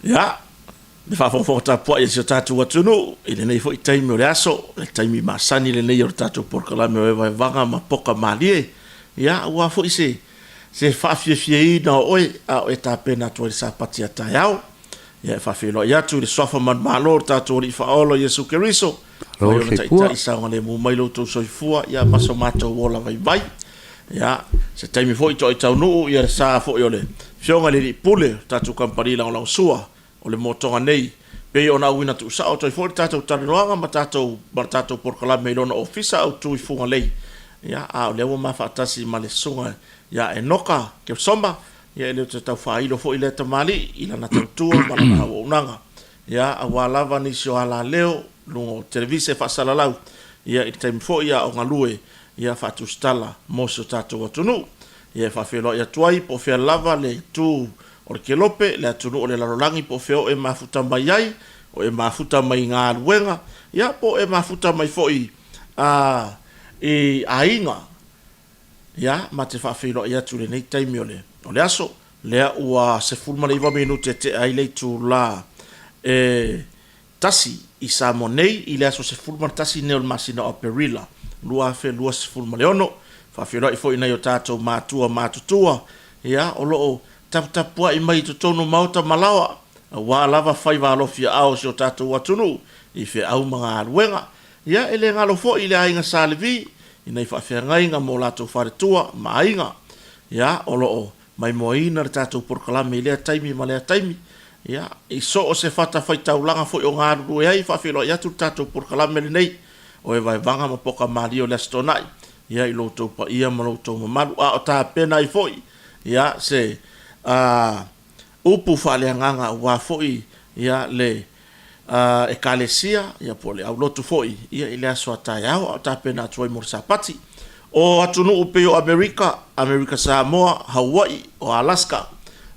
Ia, le faafogafoga tapuai a si o tatou atunuu i lenei foi taimi o le aso, le taimi masani lenei o le tatou polokalame o Evaevaga ma Poka Malie. Ia, aua foi se se faafiafiaina o oe a o e tapena atu ai le Sapati a taeao. Ia, e faafeiloai atu i le Suafa manumalo o le tatou Alii Faaola Iesu Keriso, Malo mai le ona soifua. taitai saogalemu mai lo outou soifua, ia ma so matou ola vaivai. Ia, se taimi foi toai taunuu ia le sa foi o le Afioga i le Alii Pule o le tatou Kamupani Lagolagosua o le Motoga nei, pei ona auina tuusao atu ai foi le tatou talanoaga ma tatou ma le tatou polokalame i lona ofisa autu i Fugalei. Ia, a o lea ua ma faatasi ma le Susuga ia Enoka Keosoma, ia e le o toe tau faailo foi lea tamalii i lana tautua ma lana auaunaga. Ia, aua lava nisi o alaleo, luga o televise faasalalau, ia, i le taimi foi a o galue, ia, faatusitala mo si o tatou atunuu. Ia, e faafeiloai atu ai, po o fea lava le itu o le kelope, le atunuu o le lalolagi, po o fea o e mafuta mai ai, o e mafuta mai i galuega, ia, po o e mafuta mai foi a, i aiga. Ia, ma te faafeiloai atu i lenei taimi o le, o le aso, lea ua 19 minute e tea ai le itula e tasi i Samoa nei i le aso 11 nei o le masina o Aperila 2026. Faafeiloai foi i nai o tatou matua matutua, ia, o lo o taputapuai mai i totonu o maota ma laoa, aua lava faiva alofi aao o si o tatou atunuu i feau ma galuega. Ia, e le galo foi i le aiga Sa Levi i nai faafeagaiga ma o latou faletua ma aiga. Ia, o lo o maimoaina le tatou polokalame i lea taimi ma lea taimi. Ia, i so o se fatafaitaulaga foi o galulue ai, faafeiloai atu le tatou polokalame lenei o Evaevaga ma Poka Malie o le Aso Toonai, ia, i lo outou paia ma lo outou mamalu, a o tapena ai foi, ia, se, a, upu faaleagaga aua foi, ia, le Ekalesia, ia po o le aulotu foi, ia, i le aso a taeao a o tapena atu ai mo le Sapati. O atunuu pei o Amerika, Amerika Samoa, Hawaii, o Alaska,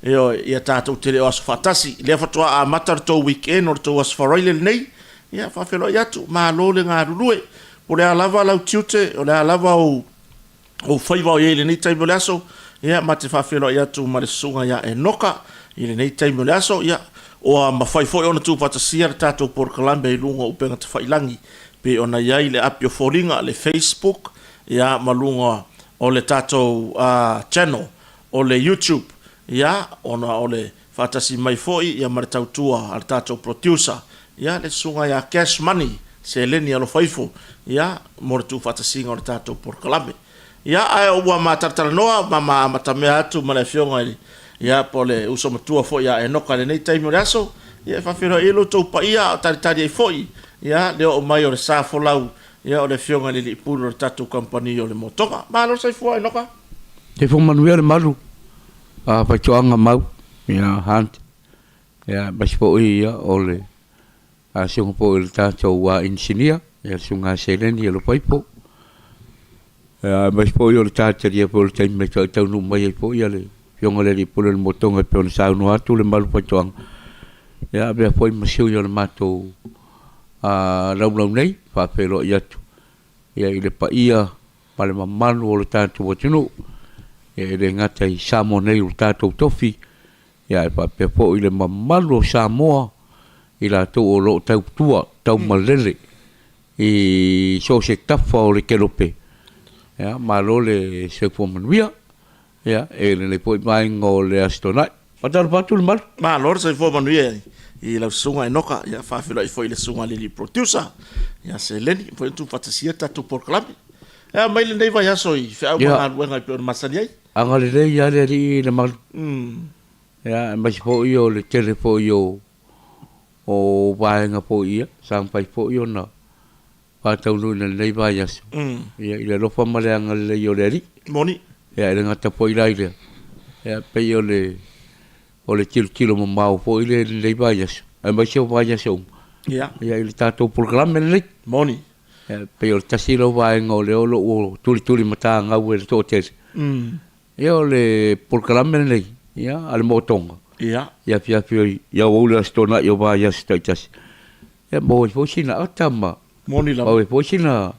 ioe, ia tatou te le o aso faatasi. Lea faatoa amata le tou weekend o le tou aso Faraile lenei, ia, faafeiloai atu, malo le galulue. Po o le a lava lau tiute, o le a lava ou ou faiva o i ai i lenei taimi o le aso, ia, ma te faafeiloai atu ma le susuga ia Enoka i lenei taimi o le aso, ia, ua mafai foi ona tuufaatasia le tatou polokalame i luga o upega tafailangi, pei ona i ai le api o foliga, le Facebook, ia, ma luga o le tatou channel o le YouTube, ia, ona o le faatasi mai foi ia ma le tautua a le tatou producer, ia, le susuga ia Cash Money, seleni alofa ifo, ia, mo le tuufaatasiga o le tatou polokalame. Ia, ae ua ma talatalanoa ma ma amatamea atu ma le afioga i le, ia, po o le uso matua foi ia Enoka i lenei taimi o le aso, ia, e faafeiloai ai lo outou paia a o talitali ai foi, ia, le oo mai o le sa folau, ia, o le afioga i le Alii Pule o le tatou kamupani o le Motoga. Malo le soifua Enoka. Soifua manuia le malu a Faitoaga Mau, ia Hunt, ia aemaise foi ia o le susuga foi i le tatou inisinia, ia le susuga ia Seleni Alofaifo, ia aemaise foi o le talitalia foi o le taimi e taunuu mai ai foi le afioga i le Alii Pule o le Motoga e pei ona saunoa atu le malu faitoaga, ia avea foi ma sui o le matou laulau nei, faafeiloai atu ia i le paia ma le mamalu o le tatou atunuu, e le gata i Samoa nei o le tatou tofi, ae faapea foi le mamalu o Samoa i latou o lo o tautua taumalele i so o se tafa o le kelope. Ia, malo le soifua manuia. Ia, e lenei foi vaega o le Aso Toonai. Faatalofa atu le malu. Malo le soifua manuia i lau susuga Enoka, ia faafeiloai foi i le susuga i le alii producer ia Seleni, ua mafai ona tuufaatasia le tatou polokalame. E ao mai lenei vaiaso i feau ma galuega e pei ona masani ai. Agalelei lava le Alii i le malu. Ia, aemaise foi o le tele foi o vaega foi ia sa mafai foi ona faataunuuina i lenei vaiaso, ia, i le alofa ma le agalelei o le Alii. Moni. Ia, e le gata foi la i lea, ia, pei o le, o le tilotilo mamao foi lea i lenei vaiaso, aemaise o vaiaso uma, ia, ia i le tatou polokalame lenei. Moni. Ia, pei o le tasi lea o vaega o lea o lo o tulitulimatagau e le toatele. Ia o le polokalame lenei, ia, a le Motoga, Ia. i afiafi i aoauli o Aso Toonai o vaiaso taitasi, ia maua ai foi sina ata ma Moni lava. maua ai foi sina,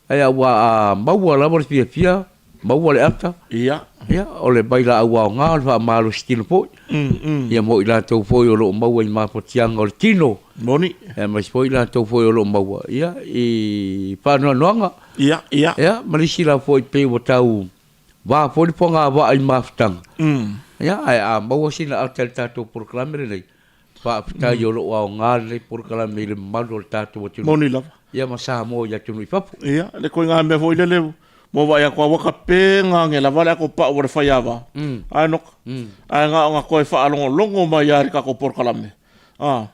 ae aua a maua lava le fiafia maua le ata, Ia. Ia, o le vailaau aoga o le faamalosi tino foi. Ia mo i latou foi o lo o maua i mafatiaga o le tino. Moni. Aemaise foi i latou foi o lo o maua, ia, i faanoanoaga. Ia, ia. Ia, ma le isi la foi pei ua tau va foi le fogavaa i mafutaga. Ia, ae a maua sina ata i le tatou polokalame lenei, faafetai o lo o aoga lenei polokalame i le mamalu o le tatou atunuu. Moni lava. Ia ma Samoa i atunuu i fafo. Ia, le koiga mea foi lele Mo vaai atu a ua ka pe nga lava le ako pau o le faiava. Ae noka. Ae nga o nga koe faalogologo mai a i le tatou polokalame. A.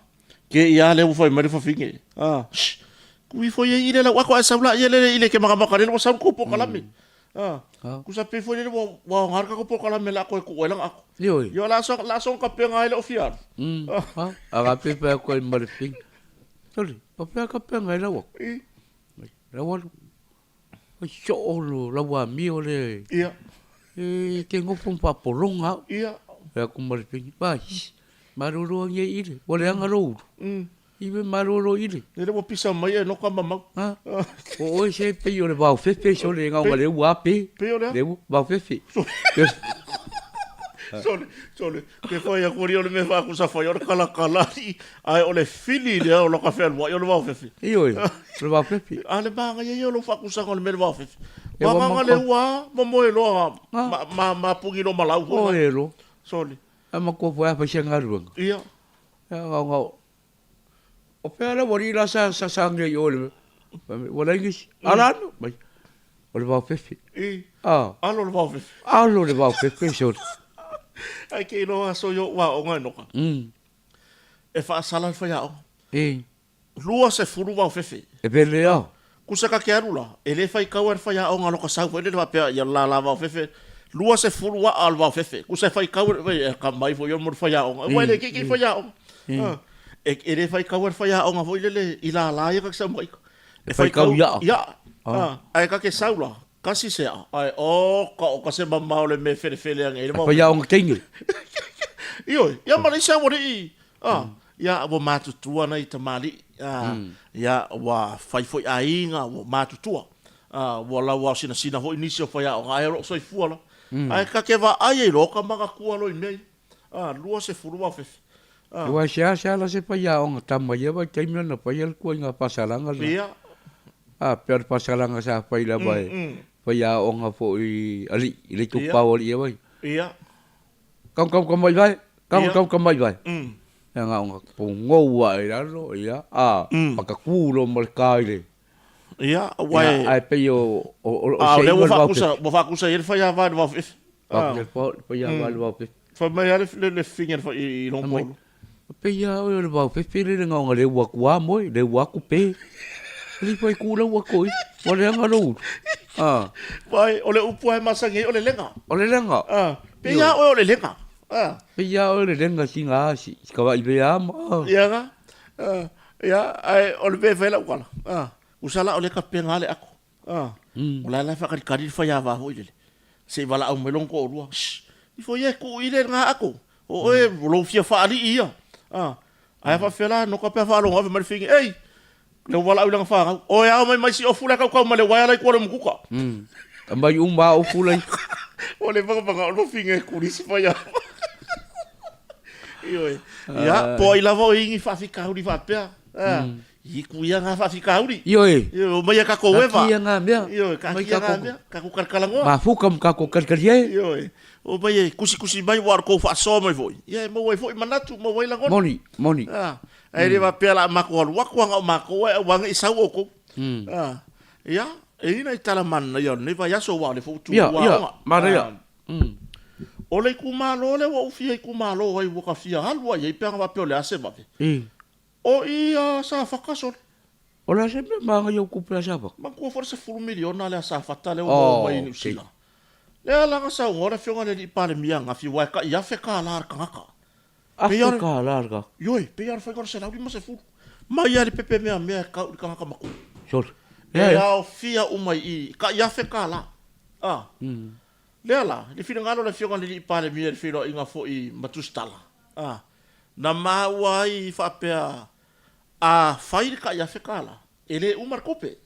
Ke ia le ua fai mai le fafine. A. Shh. Kui foi e ile lau ako ae sau la ia le ile ke makamaka le ua sau le kou polokalame. A. Kusa pe foi le ua ua aoga le tatou polokalame la koe ku ai langa ako. Ioe. Io la so la so ka pe nga ile o fia. A. A ka pe pe ako ai ma le fafine. Sole, pa pea ka pe nga i lau ako. Lau alu. Oi soo lo lau amio le. Ia. E te ngofo ma faapologa au. Ia. Fai atu ma le peni, Vai, malolo ange ile, ua leaga lou ulu. I ve malolo ile. Lele ua pisa mai e noka mamau. Ha? O oe se pei o le vaofefe sole e gaoga le ua a pe. Pei o le a? Le ua, vaofefe. Sole, sole, ke whai aku o le mea whaakusa whai o le kalakala i, ae o le fili lea o laka whealuai o le vaofefe. Ioe, o le vaofefe. A le māngaia ia o lou faakusaga o le mea le vaofefe. Ua nganga le ua a, momoe loa ma, ma, ma pugi lo malau foi. Moe loa. Sole. A matua foi a fai se galuega. Ia. Ia ngaongao. O fea le ualii la sa sa sa nei i o i le mea. Ua leai nisi. Ala anu. Mai. O le vaofefe. I. Ah. Alo le vaofefe. Alo le vaofefe sole. Ai ke iloa aso i o'u aoga e noka. E faasala le faiaoga. I. 20 vaofefe. E pele a. Kusa ka ke alu la, e le faikau a le faiaoga lo ka sau foi lele faapea ia lala vaofefe, 20 aa o le vaofefe. Kusa e faikau e ka mai foi mo le faiaoga. Ua e le keikei faiaoga. E, e le faikau a le faiaoga foi lele i lala ia ka ke sau ma ika. E faikau i aa. I aa. Ae ka ke sau la, kasi se aa. Ae o ka o ka se mamao le me felefele ange i le vaofefe. E faiaoga teine. Ioe, ia ma le isi aualii. A, ia, ua matutua nai tamalii, a, ia, ua fai foi aiga, ua matutua. A, ua lauaosinasina foi nisi o faiaoga, ae o loo soifua la. Ae ka ke vaai ai loa ka magatua loa i mea ia. A, 20 vaofefe. A. Aua e seasea la se faiaoga tama i ia vaitaimi ona faia le tuaiga faasalaga lena. Ia. A, pei o le faasalaga sa fai lava e faiaoga foi alii, i le itupa o alii ia vai. Ia. Kau kau ka mai vai, kau kau ka mai vai. Ia nga onga pongou ae i lalo, ia, a, pakaku lo ma le ka i le. Ia, ua e. Ia, ae pei o, o, o, o A, o lea ua faakusa, ua faakusa i ai le faiava i le vaofefe. Faakusa le faiava i le vaofefe. Fai mai lava le, le fafine i lona polo. Pei a oe o le vaofefe le le gaoga le ua atu a moe, le ua atu pe. Le fai ku lau atu i, ua leaga lou ulu. Ah. Vai, o le upu lava e masani ai o le lega. O le lega. Ah. Pei a oe o le lega. Ah. Pei a oe o le lega sina a si, si kawai vea ma. Ah. Ia ga. Ah. Ia, ai, o le mea e fai lau tala. Ah. Usa la o le kapega le ako. Ah. O la e la e faakalikali le faiava foi lele. Se i valaau mai lona toalua. Shh. Ifo ia e tuu i le nga ako. O oe, o lou fia faalii ia. Ah. Ae faapefea la, no ka pea faalogo ave mai le figi. Ei! Le ua valaau i lana fanau. Oe ao mai mai si ofu lea kaukau ma le uaea la i tua o le umukuka. Aumai uma a ofu lai. Ua leva ona manao le fafine e kuli si faiava. Ioe. Ia, po ai lava o i ni faafitauli faapea. Ah. I ku ia ngā faafitauli. Ioe. Ioe, omai ia kakou eva. Kakia ngā mea. Ioe, kakia ngā mea. Kakou kalakalangoa. Mafuka ma kakou kalikali e. Ioe. Omai e kusikusi mai ua o le kou faasoa mai foi. Ia e maua ai foi manatu, maua ai lagona. Moni, moni. Ah, ae le faapea la makou alu atu aga o makou ae aua ne i sau oukou. Ah, ia, e i ai nai tala manaia o lenei vaiaso aua o lea foi ua tu ua aoga. Ia, manaia. O le itumalo lea ua ou fia itumalo ai ua ka fia alu ai ai pe ana faapea o le a se vave. O i a Safata sole. O le a se mea manaia o tupe a Safata? Manatua foi le 10 miliona lea a Safata lea ua maua mai i Niu Sila. Lea la na saunoa le afioga i le alii Palemia ananafi aua e tai $1,000 le tagata. Afe kālā le tagata? Ioe, pei lava o le faiga o le 150. Mai lava i le pepe meamea e tau i le tagata matua. Sole. E aofia uma i i, tai $1,000. A. Lea la, i le finagalo o le afioga i le alii Palemia i le feiloaiga foi ma Tusitala, a. Na maua ai faapea, a fai le tai $1,000, e le uma le tupe.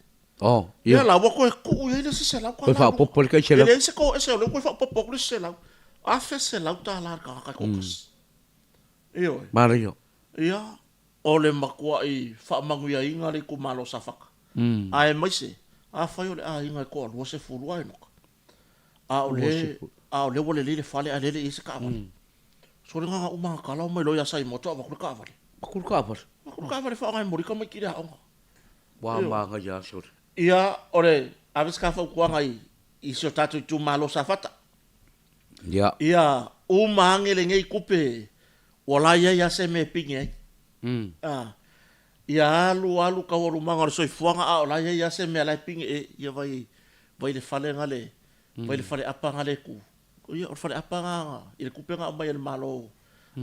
Oh, ia. Ia la ua toe tuu i ai le isi $100. Toe faaopoopo le tai $100. E leai se toese o lea ua toe faaopoopo atu le isi $100. $1,100 le tagata e toatasi. Ioe. Manaia. Ia, o le matuai faamanuiaina le itumalo o Safata. Aemaise, afai o le aiga e toalua sefulu a Enoka, a o lea, a o lea ua lelei le fale ae lea e le i i ai se taavale. Sole na ona uma ona tala omai loa ia Saimoa toe avatu le taavale. Avatu le taavale. Avatu le taavale e faaaoga e momoli tamaiti i le aoga. Ua manaia lava sole. Ia, o le ave se ta fautuaga i si o tatou itumalo o Safata. Ia. Ia uma ane lenei tupe ua la i ai lava se mea e pine ai. Ia alu alu taualumaga o le soifuaga a o la i ai lava se mea la e pine e ia vai vai le fale na le vai le faleapa na le tu. Ia o le faleapa na i le tupe na aumai e le Malo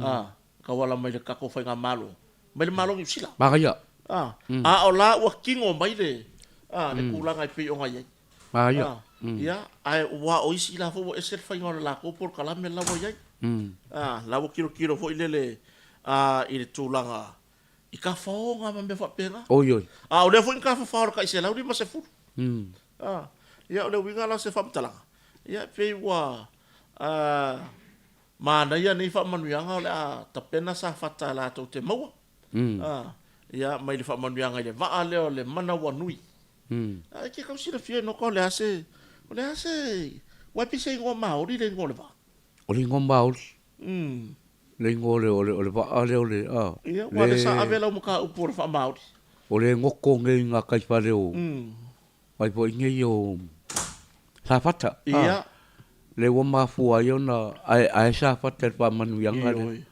a tauala mai le tatou faigamalo mai le Malo o Niu Sila. Manaia. A o la ua tino mai le le tulaga e pei ona i ai. Manaia. Ia, ae aua o isi la foi ua ese le faiga o le latou polokalame la ua i ai. La ua tilotilo foi lele i le tulaga i tafaoga ma mea faapena. Oi oi. A o lea foi na tafafao i le tai 150. Ia o le uiga la o se faamatalaga, ia e pei ua manaia nei faamanuiaga o le a tapena Safata latou te maua. Ia mai le faamanuiaga i le vaa lea o le Manawanui. A e te tau silafia Enoka o le a se, o le a se, aua e pei se igoa Maori le igoa o le vaa. O le igoa Maori? Le igoa o le, o le, o le vaa lea o le, a. Ia, aua o lea sa ave lau mataupu o le faa-Maori. O le goto nei i gataifale o, mai foi nei o Safata. Ia. Lea ua mafua ai ona aeae Safata i le faamanuiaga lea. Ioe.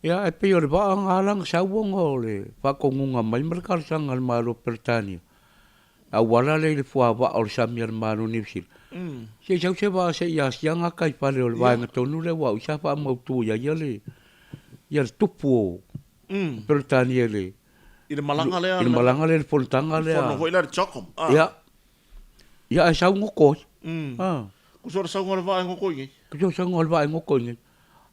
Ia, ae pei o le vaa na ala ona sau ona o le faatonuga mai ma le talosaga a le Malo o Peretania, e auala lea i le fuavaa o le sami a le Malo o Niu Sila. Se i sau se vaa se i asia gataifale o le vaega tonu lea aua o i sa faamautu i ai ia le ia le tupu o Peretania i le I le malaga lea i le malaga lea i le fonotaga lea. Le fono foi lea a le CHOGM. Ia. Ia ae sau goto ai. Kusa o le sauga o le vaa e goto i nei. Kusa o le sauga o le vaa e goto i nei.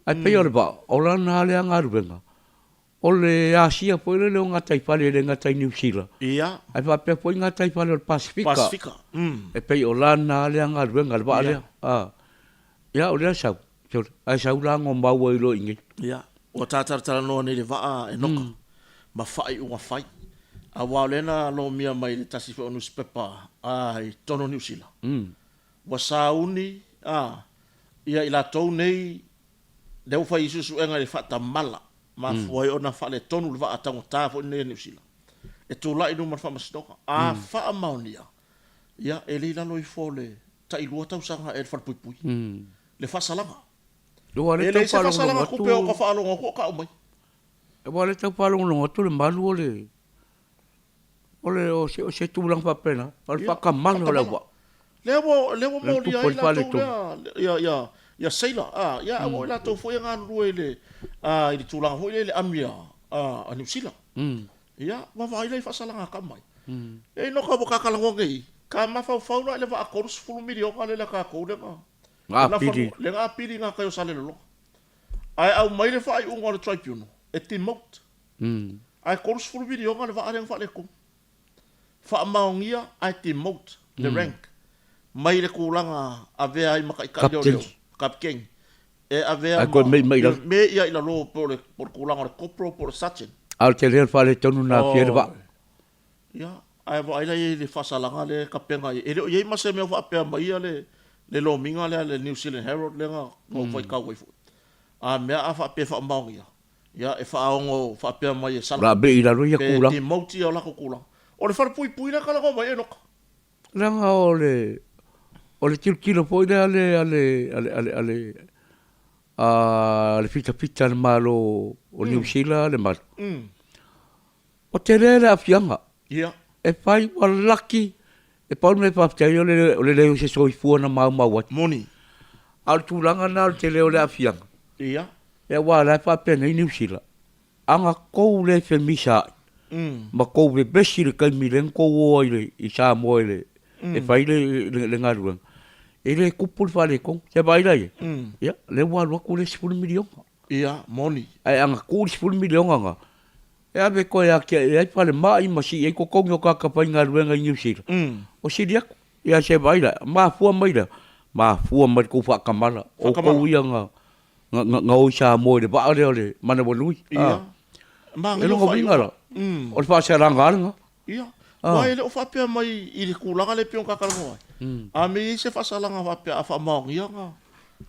Ae pei o le vaa, o lana lea galuega, o le asia foi lele o gataifale e le gata i Niu Sila, ae faapea foi gataifale o le Pasefika. Pasefika. E pei o lana lea galuega, le vaa lea. Ia, o lea sau, ae sau la gomau ai loa i inei. Ia, ua ta talatalanoa nei i le vaa Enoka ma faaiuga fai, aua o lea na lomia mai i le tasi foi o nusipepa i totonu o Niu Sila, Ua sauni a ia i latou nei lea ua fai i suesuega i le faatamala, mafua ai ona faaletonu le vaa taugata foi lenei a Niu Sila e tulai i luma o le Faamasinoga. A faamaonia, ia e le i lalo ifo o le tai lua tausaga ea i le falepuipui le faasalaga. E leai se faasalaga tupe o ka faalogo atu o ka aumai. Aua o lea tau faalogologo atu le malu o le O le, o se, o se tulaga faapena, o le faatamala o le auvaa. Lea ua, lea ua molia ai latou lea, ia, ia, ia sailor, a, ia, aua o i latou foi e galulue i le, a, i le tulaga foi lea i le ami a, a Niu Sila. Ia, vaavaai la i faasalaga ka mai. E inoka ua ka talanoa nei, ka mafaufau la i le vaa 30 miliona lea tatou lea na, lea na apili i gatai o Salelologa. Ae aumai le faaiuga o le tribunal e demote. Ae 30 miliona le vaa lea na faaletonu. Faamaonia ae demote le rank mai le tulaga avea ai ma taitai leoleo, kapikeni, e avea ma me ia i lalo po o le tulaga o le corporal po o le sergeant. A o le tele o le faaletonu na aafia ai le vaa. Ia, ae vaai la i ai i le faasalaga lea e tapena ai. E le o i ai ma se mea o faapea mai ia le lomiga lea a le New Zealand Herald lea na ou faitau ai foi. A mea a faapea e faamaonia, Ia, e faaogo faapea mai e sala. O le a mei i lalo ia tulaga. Pe demote ia o latou tulaga. O le falepuipui lea e talanoa mai Enoka. Leaga o le, o le tilotilo foi lea a le, a le, a le, a le, a le, a le fitafita a le Malo o Niu Sila le malu. Ua tele le aafiaga. Ia. E fai ua laki, e pau le mea e faafetai ai o le, o le leai o se soifua na maumau ai. Moni. A o le tulaga lena o le tele o le aafiaga. Ia. Ia aua o la e faapea nei Niu Sila, a na tou le femisaai ma tou vevesi i le taimi lea na tou o ai i le, i Samoa i le, e fai le, le, le galuega, e le tupu le faaletonu. Se vaai la i ai? Ia, lea ua alu atu le $10 miliona. Ia, moni. Ae a na tuu le $10 miliona na, E ave koe atiae ai falemai ma sii ai totogi o tagata faigaluega i Niu Sila, o sili atu. Ia se vaai la, mafua mai lea, mafua mai le tou faatamala, o outou ia na na o i Samoa i le vaa lea o le Manawanui. Ia. E lona uiga la, o le faasalaga lava lena. Ia. Aua e le o faapea mai i le tulaga lea e pei ona ta talanoa ai, a mea e i ai se faasalaga faapea a faamaonia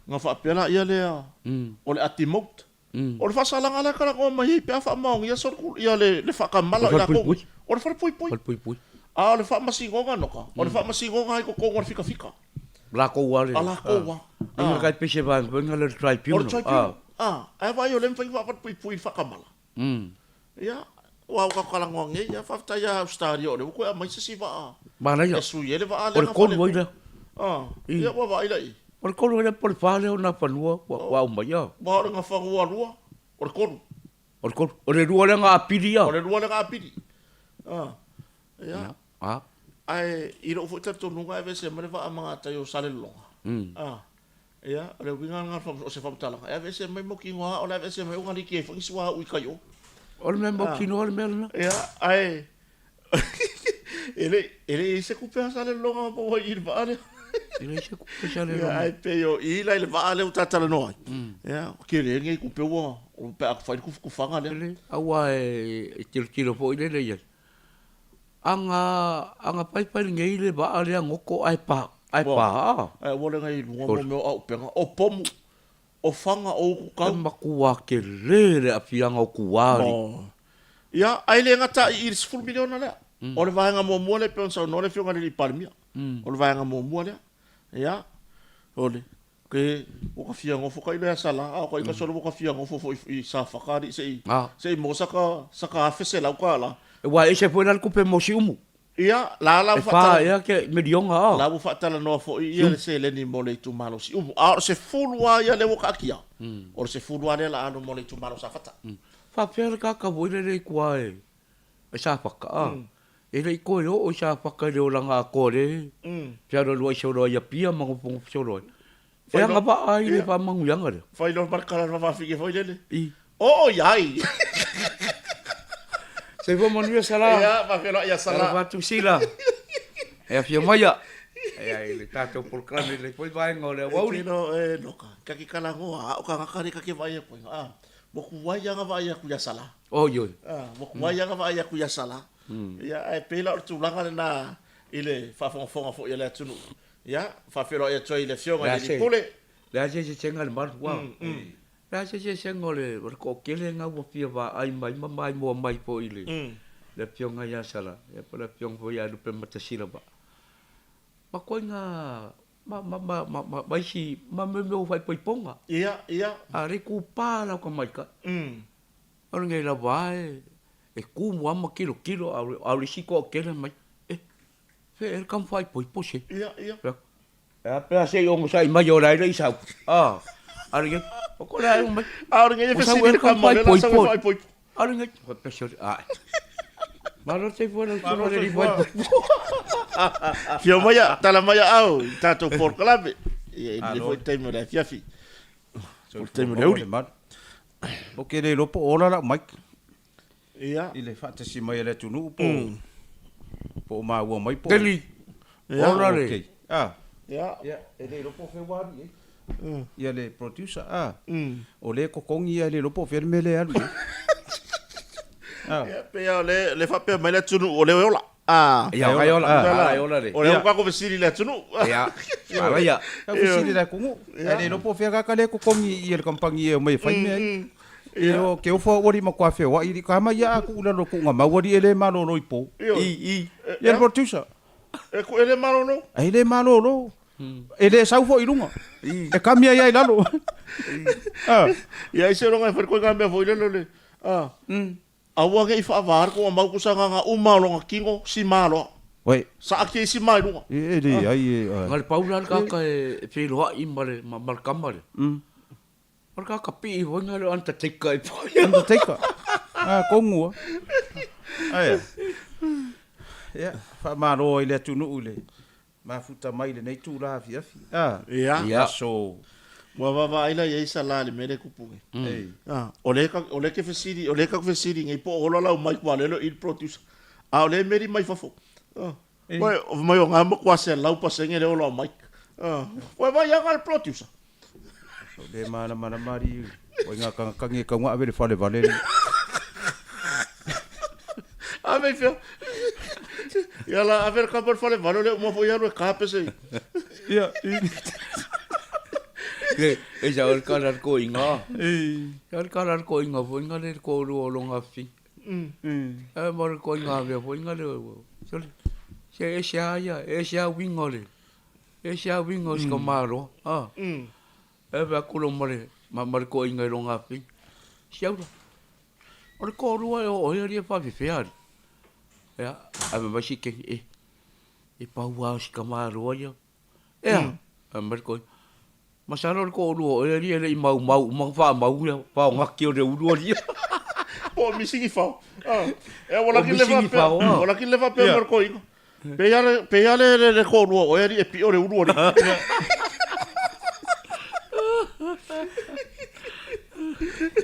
ona faapea laia lea o le a demote. O le faasalaga lea e talanoa mai ai pe a faamaonia ia le faatamala o i latou, o le falepuipui. A o le faamasinoga Noka, o le faamasinoga lava i totonu o le fikafika. Lakou lava le. A lakou lava. E i ai pei se vaega foi lea o le tribunal. O le tribunal. Ae vaai o lea e mafai ona faafalepuipui i le faatamala. Ia, aua ua tatou talanoa nei, ia faafetai ia Ausetalia o lea ua toe aumai se isi vaa. Manaia. E sui ai le vaa lea. O le 3 ai lea. Ia ua vaai la i ai. O le 3 ai lea po o le 4 lea o Nafanua ua aumai. Aua o le Nafanua 2, o le 3. O le 3. O le 2 lea na apili ia. O le 2 lea na apili. Ia. Ae i lou foi talitonuga e aveese mai le vaa ma gatai o Salelologa. Ia, o le uiga lena o se faamatalaga, e aveese mai mautinoa lava, o le aveese mai ua liki ai foi ni suauu i tai o. O le mea mautinoa le mea lena. Ia, ae e le i i ai se tupe a Salelologa na maua ai i le vaa lea. E leai se tupe a Salelologa. Ia, ae pei o i la i le vaa lea ua ta talanoa ai. Ia, tele lenei tupe ua pe a fai le tufatufaga lea. Tele, aua e tilotilo foi lele i ai. Aga, aga faifai lenei le vaa lea goto ae pa, ae pa a. Ae ua le nai luga mo mea o aupega, o pomu, o faga, o utu tau. E matua tele le aafiaga o tua alii. Ia, ae le gata i i le 10 miliona lea. O le vaega muamua lea e pei ona saunoa le Afioga i le Alii Palemia. O le vaega muamua lea. Ia, o le, Ke, ua ka fia nofo ka ilo ia Sala, a o ka ika solo ua ka fia nofo foi i Safaka alii se i, se i maua saka, saka $1,100 kālā. Aua e ese foi la le tupe mo Siumu. Ia, la la ua E fa ea ke miliona a. La ua faatalanoa foi ia le seleni mo le itumalo o Siumu. A o le 10 lava ia lea ua taatia, o le 10 lava lea la alu mo le itumalo o Safata. Faapefea le kaka foi lele i tua e Safaka a? E le i toe oo i Safaka i le olaga atoa le fealualuai solo ai i Apia ma nofonofo solo ai. E agavaa ai le faamanuiaga lea. Fai loa ma le tala faafaafine foi lele. I. Oo i ai. Soifua manuia Sala. Ia, faafeiloai ia Sala. Talofa atu Sila. E afio mai ia. Ia i le tatou polokalame i lenei foi vaega o le aoauli. E tino e Noka, ka ke kalagoa, a o kangaka le ka ke vaai aku ai. A, ua tuai lava na vaai atu ia Sala. Oi oi. A, ua tuai lava na vaai atu ia Sala. Ia, ae pei la o le tulaga lena i le faafogafoga foi a le atunuu. Ia, faafeiloai atu ai i le Afioga i le Alii Pule. Leai se eseesega i le malu, ua. Leai se eseesega o le toatele lena ua fia vaai mai ma maimoa mai foi i le Afioga ia Sala, ia po o le Afioga foi ia Lupematasila ma ma koina ma ma ma ma ma ma isi ma mea o faaipoipoga. Ia, ia. A le kūpā lau tamaitai. O lenei lava e e kumu lava ma tilotilo a o le isi toatele mai, e, fe e le tama faaipoipo se. Ia, ia. E a pe a se i onosai mai o la e le i sau. A, a lenei, o ko le ai mai. A o lenei e fesili le tama o lea la sau e faaipoipo. A lenei, pe se, a. Malo te fua lau susuga le faaipoipo. Fio mai a, tala mai a au i tatou polokalame. Ia, i lenei foi taimi o le afiafi. O le taimi o le aoauli. Ou te le iloa po o ola lau mic. Ia. I le faatasi mai a le atunuu po po o maua mai po o. Keli. Ola le. Okay. Ah. Ia. Ia, e le iloa po o fea ua alu i ai. Ia le producer, ah. O lea e totogi ia e le iloa po o fea le mea lea e alu i ai. Ah. Ia, pei lava o lea e faapea mai le atunuu o lea e ola. Ah. Ia, e ola. Ah, e ola le. O lea ua tatou fesili i le atunuu. Ia, manaia. Tau fesili i le atunuu. Ae le iloa po o fea kaka lea e totogi i le kamupani e omai e fai mea ai. Ia, o ke ofo au alii matua feoai alii ka mai ia a tuu i lalo o tuuga mau alii e le malolo i po. I, i. Ia le producer. E ku e le malolo. E le malolo. E le sau foi i luga. E kami ai ai lalo. Ia ai se longa e fai koe ngā mea foi lele le. Ah. Aua ne i faavā le tuuga mau kusa ngā ngā uma o lona kino si maloa. Oi. Saatia i si ma i luga. E leai e. Na le pau la le kaka e feiloai ma le ma le tama lea. O le kaka pii foi na le Undertaker e pai. Undertaker. Ah, kongu ah. Aia. Ia, faamalo ai le atunuu i le mafuta mai i lenei itula afiafi. Ah. Ia. Aso. Ua vaavaai la i ai Sala i le mea lea e tupu nei. A, o lea ka, o lea ke fesili, o lea ka fesili nei po o ola lau mic aua o lea e le o i le producer. A o lea e meli mai fafo. A, Ué, mai o ngā matua 100% le ola o mic. A, ué, vai anga le producer. O le malamalama alii o i ngā kangakangi e kaunga ave le fale vale ni. Ave i fea. Ia la, ave le kapa le fale vale o le uma foi alu e ka pese. Ia, E, e sa o le kala le koinga. Sa o le kala le koinga foi nga le ko lua o longa fi. E ma le koinga avea foi nga le sole. Se e se a ia, e se a winga le. E se a winga o sika maloa. Ah. E ve aku lo ma le ma le koinga i longa fi. Siaula. O le kōrua e oo hea ria whawhiwhea ari. Ea, a me mai si kengi, e, e pau a si kamāroa ia. Ea, a me mai le koinga. Masalo le kōrua o ea ria le i mau mau uma wha mau ia, wha o ngaki o le uru ria. Po o missing i whao. Ah. Ea, wala ki le whapea, wala ki le whapea ma le koinga. Pe ia le, pe ia le, le, le kōrua o ea ria e pio le uru ria.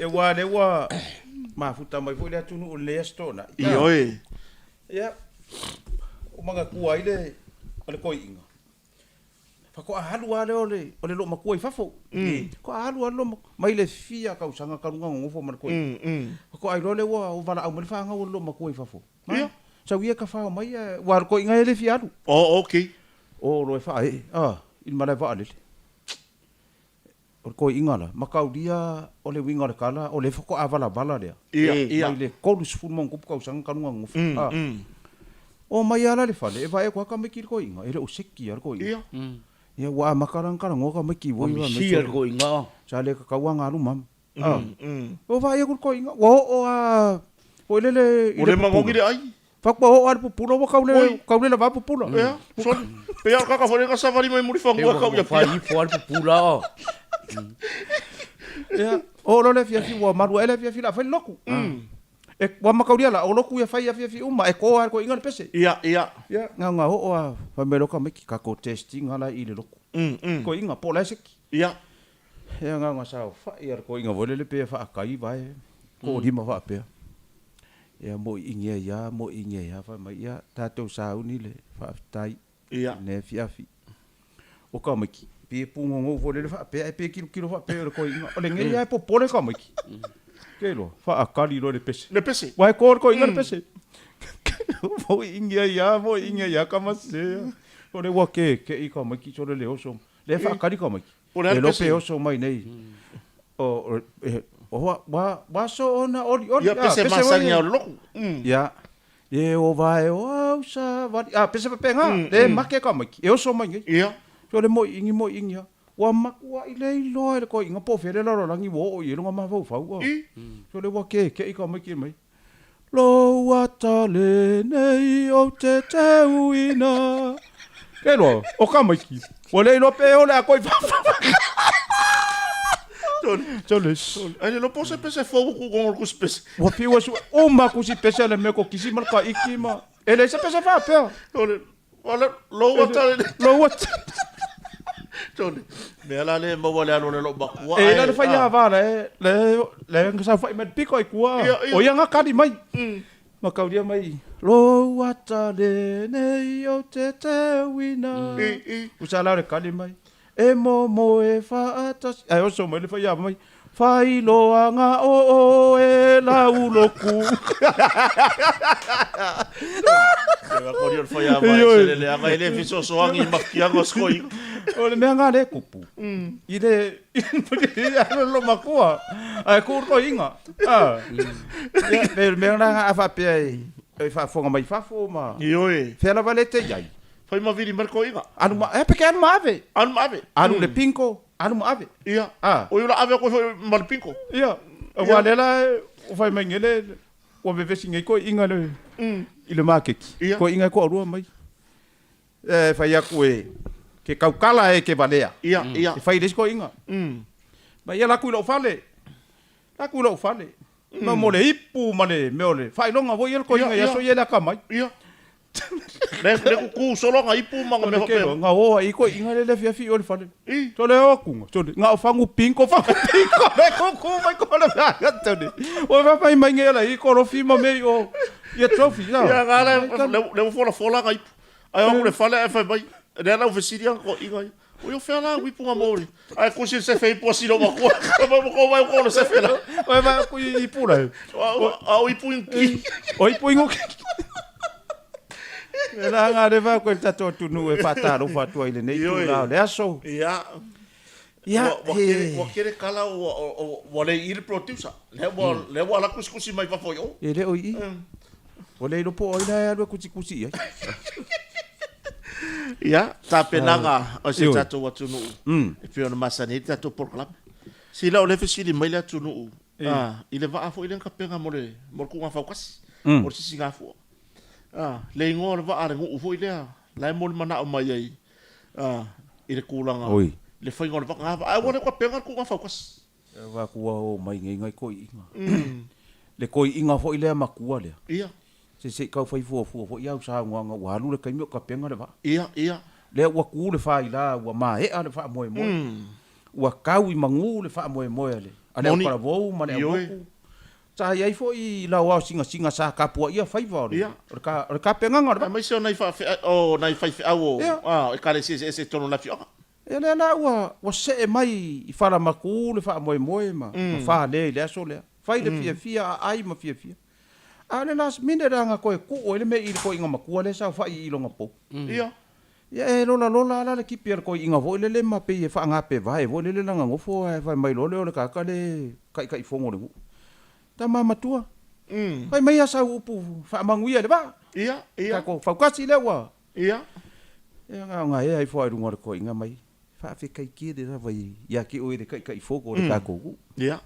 E wā le ua mafuta mai foi le atunuu o lenei aso toonai. Ioe. Ia, o magatua ai le, o le koiinga. Faatoa alu lava lea o le, o le loomatua i fafo. Faatoa alu lava le loomatua, mai le fia tausaga talu ona nonofo ma le koiinga. Faatoa iloa lea ua valaau mai le fanau a le loomatua i fafo. Ia. Sau ia tafao mai ae, aua o le koiinga e le fia alu. Oh, okay. O loa e faaee, a, i le malae vaalele. O le koiinga la, mataulia o le uiga o le tala, o lea faatoa valavala lea. Ia, ia. Mai le 30 ma ona tupu tausaga talu ona nonofo. A, omai lava la i le fale, e vaai atu lava tamaiti i le koiinga, e le o seki lava le koiinga. Ia. Ia, ua amata la ona talanoa tamaiti ua iva misi le koiinga. Sa le tatau lava ona alu mama. A, ua vaai atu le koiinga, ua oo lava foi lele i le pupula. Ua le magogi le ai. Faatoa oo lava i le pupula ua tau le, tau le lava pupula. Ea, sole. Pei lava o le kaka foi lea na savali mai Mulifanua e kau i Apia. Fai ifo lava le pupula o. Ia, oo loa le afiafi ua malu ae le afiafi o le a fai le lotu. E, ua mataulia la, o lotu ia fai afiafi uma, e to lava e le toeaina le pese. Ia, ia. Ia, na ona oo lava, fai mai loa tamaiti, tatou test ina la i le lotu. Toeaina, po o la e seki. Ia. He agaga saofai a le toeaina foi lele pei e faatai vae toalima faapea. Ia moiingi ai lava, moiingi ai lava fai mai, ia tatou sauni le faafetai i lenei afiafi. O tamaiti, pei e pugogou foi lele faapea ae pei e tilotilo faapea o le toeaina. O lenei lava e popole tamaiti. Ke iloa, faatali loa le pese. Le pese. Aua e to le toeaina le pese. Moiingi ai lava, moiingi ai lava tama sese. O lea ua keke'i tamaiti sole le oso. Lea e faatali tamaiti. Po o le a le pese? E lope oso mai nei. O, o, wa, wa so ona oli oli. Ia, pese masani a o le loku. Ia. E o vae o au sa vali. A, pese faapena. Le make tamaiti. E oso mai nei. Ia. So le moiingi moiingi lava. Ua matuai le iloa e le toeaina po o fea le lalolagi ua oo i ai lona mafaufau. So le ua keke'i tamaiti mai. Lou ata lenei ou te teuina. Ke iloa, o tamaiti, ua le iloa pe o le a koe i fafo. Tole. Ai le lopo se pese fou ku kongo ku pese. Ua fiu asu, uma kusi pese a le mea ko kisi ma le kaiki ma. E leai se pese faapea. Tole. Wala, lou ata le. Lou ata. Tole. Mea la le maua le alo le lou makua. E la le fai ava le le le saofai mai le piko i kua. O ia nga kali mai. Ma kaulia mai. Lou ata lenei o te teuina. Usa la le kali mai. E momoe faatasi. Ae oso mai le fai ava mai. Failoaga o oe lau loku. O le mea nga le kupu. I le i le makua. Ae ku toeaina. Ah. Ia, me mea na a faapea e faafofoga mai fafo ma. Ioe. Fea lava le te i ai. Fai ma vili mai le toeaina. Alu ma, e peke alu ma ave. Alu ma ave. Alu le pinko. Alu ma ave. Ia. A. Oi ula ave koe foi ma le pinko. Ia. Aua lea la ua fai mai nei le ua vevesi nei toeaiina le i le maketi. Ia. Toeaiina e toalua mai. E fai atu e ke taukala e ke valea. Ia, ia. E fai i le isi toeaiina. Ma ia laku i lou fale. Laku i lou fale. Ma mo le ipu ma le mea o le faailoga foi ia le toeaiina i aso ia e le akamai. Ia. Le le kuku solo aga ipu ma aga mea faapea. Nga o ai koi'iga le le afiafi i o le fale. Sole o akuga, sole nga o fagu pinko fagu pinko le kuku mai ko le vaega tone. Ua fafai mai nge la i kolofi ma mea i o ia trophy la. Ia nga le le ua folafola aga ipu. Ae o atu le fale ae fai mai, lea la ua fesili aga koi'iga ia. Oi o fea la au ipu nga mo Ae kusi le sefe ipu a silo matua. Mai mo ko mai ko le sefe la. Oi vai ku ipu la. A o ipu ingi. O ipu ingo. E la nga le va ko le tatou atunuu e faatalofa atu ai i lenei itula o le aso. Ia. Ia, ua kele kala ua le i i le producer. Lea ua lea ua ala kusikusi mai fafo i o. E le o i i. Ua le iloa po o ai la e alu e kusikusi i ai. Ia, tapenaga o si o tatou atunuu e pei ona masani ai le tatou polokalame. Sila o lea e fesili mai le atunuu i le vaa foi lea na tapena mo le mo le tuuga fautasi, o le sisigafua. Le igoa o le vaa a le nuu foi lea la e molimanao mai ai i le tulaga i le faiga o le vaa. Ae ua le tapena le tuuga fautasi. Aua ku ua o mai nei ngai koi'iga. Le koi'iga foi lea matua lea. Ia. Se se i tau fai fuafua foi au saunoaga ua alu le taimi o tapena le vaa. Ia, ia. Lea ua tu le faila ua maea le faamoemoe. Ua tau i magu le faamoemoe a le a le autalavou ma le aumoku. Sa i ai foi lau ao singasinga sa tapuaia faiva o le o le tapenaga o le vaa. Aemaise o nai faafeau o nai faifeau o Ekalesia eseese i totonu o le afioaga. Ia lea la ua ua see mai i Falamatū le faamoemoe ma ma Fale i le aso lea. Fai le fiafia, aai ma fiafia. A o le last minute lava na toe tuu ai le mea i le toeaina matua lea e saofai i lona pou. Ia. Ia e lolalola lava la le tipi a le toeaina foi lele ma pei e faagapevae foi lele lana nofo ae fai mai loa lea o le tagata lea e taitaifono o le nuu. Tama matua, fai mai a sau upu faamanuia i le vaa. Ia, ia. Tatou fautasi lea ua Ia. Ia na ona ea ifo lava i luga o le toeaina mai, Faafetai tele lava ia te oe le Taitaifono o le tatou nuu. Ia.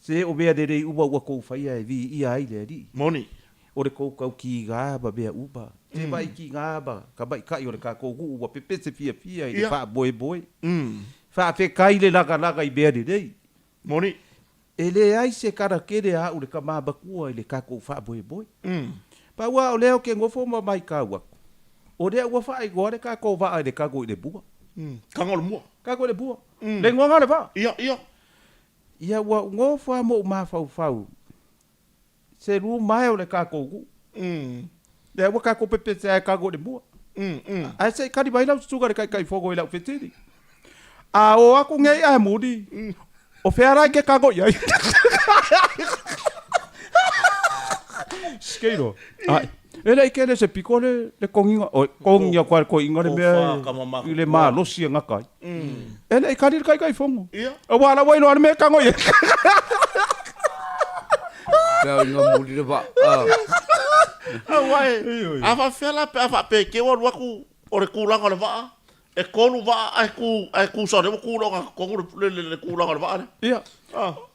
Se o mea lelei uma ua tou faia e viia ai le Alii. Moni. O le tou taukiga ma mea uma. Te vaai kiga ma tamaitai o le tatou nuu ua pepese fiafia i le faamoemoe. Faafetai le lagalaga i mea lelei. Moni. E leai se tala tele a au le tama matua i le tatou faamoemoe. Pau lava o lea ou te nofo ma matau atu, o lea ua faaigoa le tatou vaa i le tago i le mua. Tago i le mua. Tago i le mua. Le igoaga o le vaa. Ia, ia. Ia ua ou nofo lava ma ou mafaufau, se lumae o le tatou nuu. Lea ua tatou pepese ai e tago i le mua. Ae se i kali mai lau susuga i le Taitaifono i lau fesili. A o aku nei ae muli, o fea la e te tago i ai? Skeiro. Ai, e le i kele se piko le, le kongiga, oi, kongi aku a le koi'iga le mea e, i le malosi e gata ai. E le i kali le Taitaifono. Aua la ua iloa le mea e tago i ai. Pea inga muli le vaa. Aua e, a faapefea la pe a faapea te i ua alu atu o le tulaga o le vaa, e tolu vaa ae tu, ae tu sao lea ua tu le ogatotonu le, le, le tulaga o le vaa lea. Ia,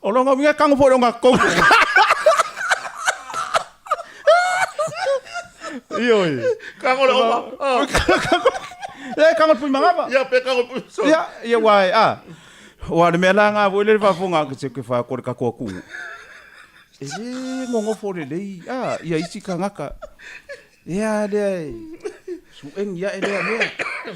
o lona uiga e tago foi i le ogatotonu. Ioe. Tago le oma. Ia, e tago i le Puimagava. Ia, pe tago i le Puimagava. Ia, ia ua e, a. Aua o le mea la lena foi lea i le faafofoga atu se ke wha ko le katoa ku. E le nonofo lelei a ia isi tagata. Ea lea e suʻeni aʻe lea mea,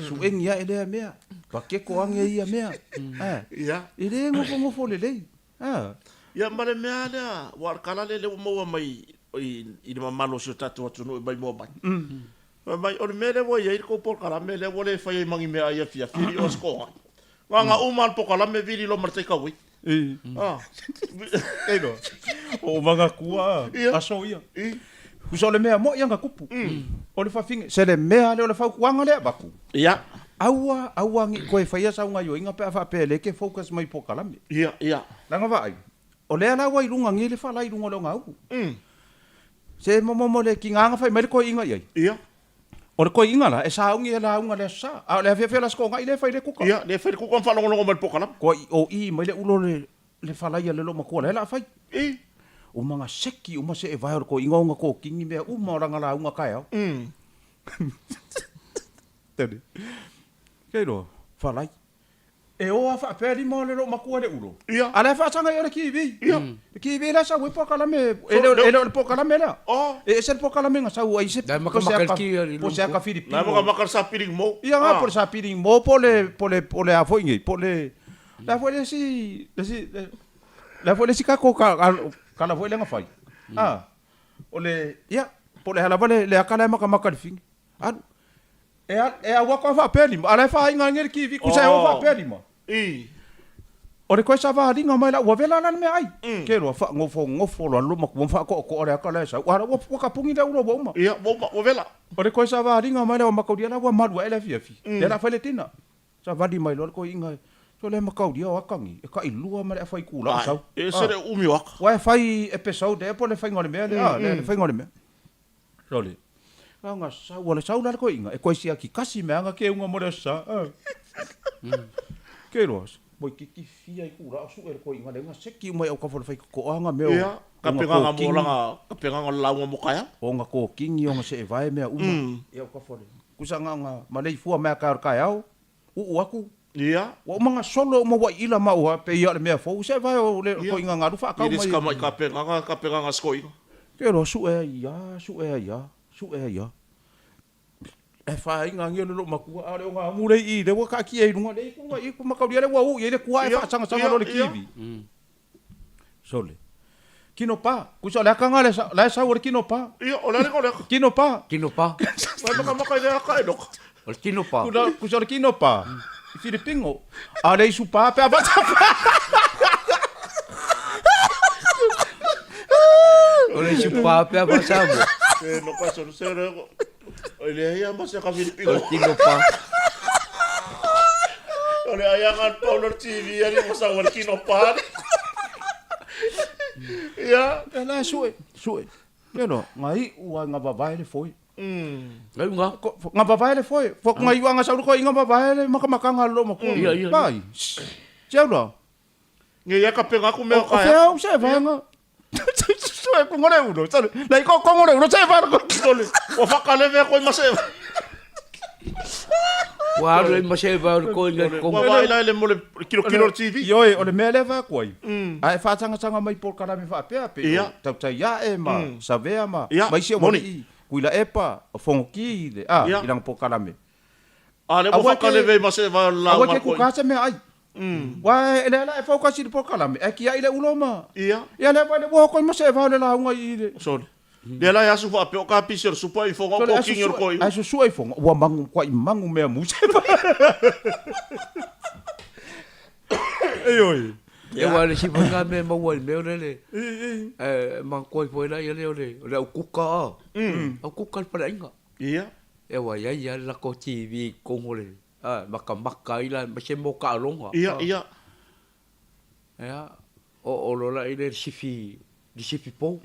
suʻeni aʻe lea mea, pakeko age ia mea. A, Ia. e le nofonofo lelei. A. Ia ma le mea lea, ua o le tala lea lea ua maua mai i, i le mamalu o si o tatou atunuu i maimoa mai. Fai mai, o le mea lea ua i ai le tou polokalame lea ua le fai ai ma ni meaai afiafi, e le o se toga. Na ona uma lava le polokalame vili loa ma le take away. Ah. Eilo. O manatua aso ia. Usa o le mea moʻi ana tupu. O le fafine, se le mea lea o le fautuaga lea avatu. Ia. Aua, aua ne i toe faia sau gaioiga pe a faapea e le ke focus mai i polokalame. Ia, ia. Leaga vaai, o lea la ua i luga nei le fala i luga o le ogaulu. Se momomo le tiga na fai mai le toeaina i ai. Ia. O le toeaina la, e sauni e lauga i le Aso Sa, a o le afiafi o le Aso Toonai lea e fai le kuka. Ia, lea e fai le kuka ma faalogologo mai i le polokalame. Kua i o i mai le ulo le, le falaia le loomatua lea la a fai. I. Uma na seki uma se evae o le toeaina ona kokini mea uma o lana lauga taeao. Tele. Kei loa, falai. E o a faapea lima o le loomatua i le ulo, Ia. a la e faasaga i o le TV. Ia. Le TV la e sau ai polokalame, e le o le polokalame lea. Oh. E ese le polokalame na sau ai se La e makamaka i le ti a le po o se aka Filipino. La e makamaka le sapiling mo. Ia nga po o le sapiling mo po o le po o le po o le a foi nei, po o le le a foi le isi le isi le a foi le isi kako kala foi lea na fai. A o le ia po o le a lava le aka la e makamaka i le figi. Alu. E e au atu a faapea lima, a la e faaaiga ai nei le TV, kusa e o faapea lima. I. O le toe savaliga mai la, ua vela la le meaai. Ke loa, faanofonofo loa le matua ma faatoatoa le aka la e sau, a la ua tapuni le ulo ua uma. Ia, ua uma, ua vela. O le toe savaliga mai lea ua mataulia la ua malu ae le afiafi, lea o le a fai le tina. Savali mai loa le toeaina, sole mataulia o aka nei, e tailua ma le afa itula o sau. E ese le umi o aka. Ua e fai episode ea po o le faiga o le mea lea, le faiga o le mea. Sole. Kau nga sau ala sau la le koiinga e koe siaki kasi mea anga ke unga mo le aso sa. Ke roa moi kiki fia i ku la o sue le koiinga le nga seki uma i au kafa le whai kokoa nga mea o Ia, ka peganga mo langa, ka peganga o le lauga mo kaea. O nga kōkingi o nga se'evae mea uma i au kafa le kusa nga nga maleifua mea ka o le kaeao uu aku. Ia. Ua uma nga solo uma ua iila ma ua pei ia o le mea fou se'evae o le koiinga galu faakau mai. Ia, mai ka peganga, ka peganga skoinga. Ke roa sue ai ia, sue ai ia, sue ai ia. E whāinga ngi o le loo makua, a o le o ngā amu lei i, le ua kaakia i lunga, lei kunga i kumakaulia le ua uu i ai le kua e faasangasanga loa le kiwi. Sole. Kino pa. Kusa o le akanga le la e sau o le kino pa. Ia, o le ale o le aka. Kino pa. Kino pa. Mai makamaka i le aka e noka. O le kino pa. Kusa, kusa o le kino pa. I Filipingo. A o le isu pa pe a vata pa. O le isu pa pe a vata mo. E noka solo se le O le ia ma se ka Filipingo. O le kino pa. O le aiaga al Paulo TV ali mo sa o le kino pa. Ia. E la sue, sue. Ia no, ngai ua nga vavae le foi. Ngai nga. Nga vavae le foi. Fo ngai ua nga saulu ko inga vavae le makamakanga lo mo. Ia, ia. Pai. Tiau la. Nge ia ka penga ku mea O fea au se vaenga. Sue ku ngore ulo. Sale. Lai ko ko ngore ulo se vaenga ko. Sole. Ua whakaleve koe ma se. Ua alu ai ma se vaenga ko inga ko. Ua vai lai le mo le kilo kilo TV. Ioe, o le mea lea vae koe. A e whaatangatanga mai polokalame whaapea pe o tautai ae ma savea ma ma isi o moni kuila epa o fongoki le a i langa polokalame. A le ua whakaleve ma se vaenga la. Aua ke kuka se mea ai. Wa e lea la e focus i le polokalame, ae kia'i le ulo ma. Ia. Ia lea vai le ua hoko ai ma se eva o le lauga i le. Sorry. Lea la e asu faapea o ka pisi o le supa i fonga o ko kingi o le koiu. Ae susua i fonga, ua mangu, kua'i mangu mea mu se eva. Ioe. Ia wa le sifa nga mea maua i mea o lele. E mankoa ifo ai la ia lea o le o le au kuka a. Au kuka le faleaiga. Ia. Ia wa iai ia le lako TV i totonu o le A, makamaka ai la ma se mo kaaloga. Ia, ia. Ia, o o lo la ile sifi, le sifi pou.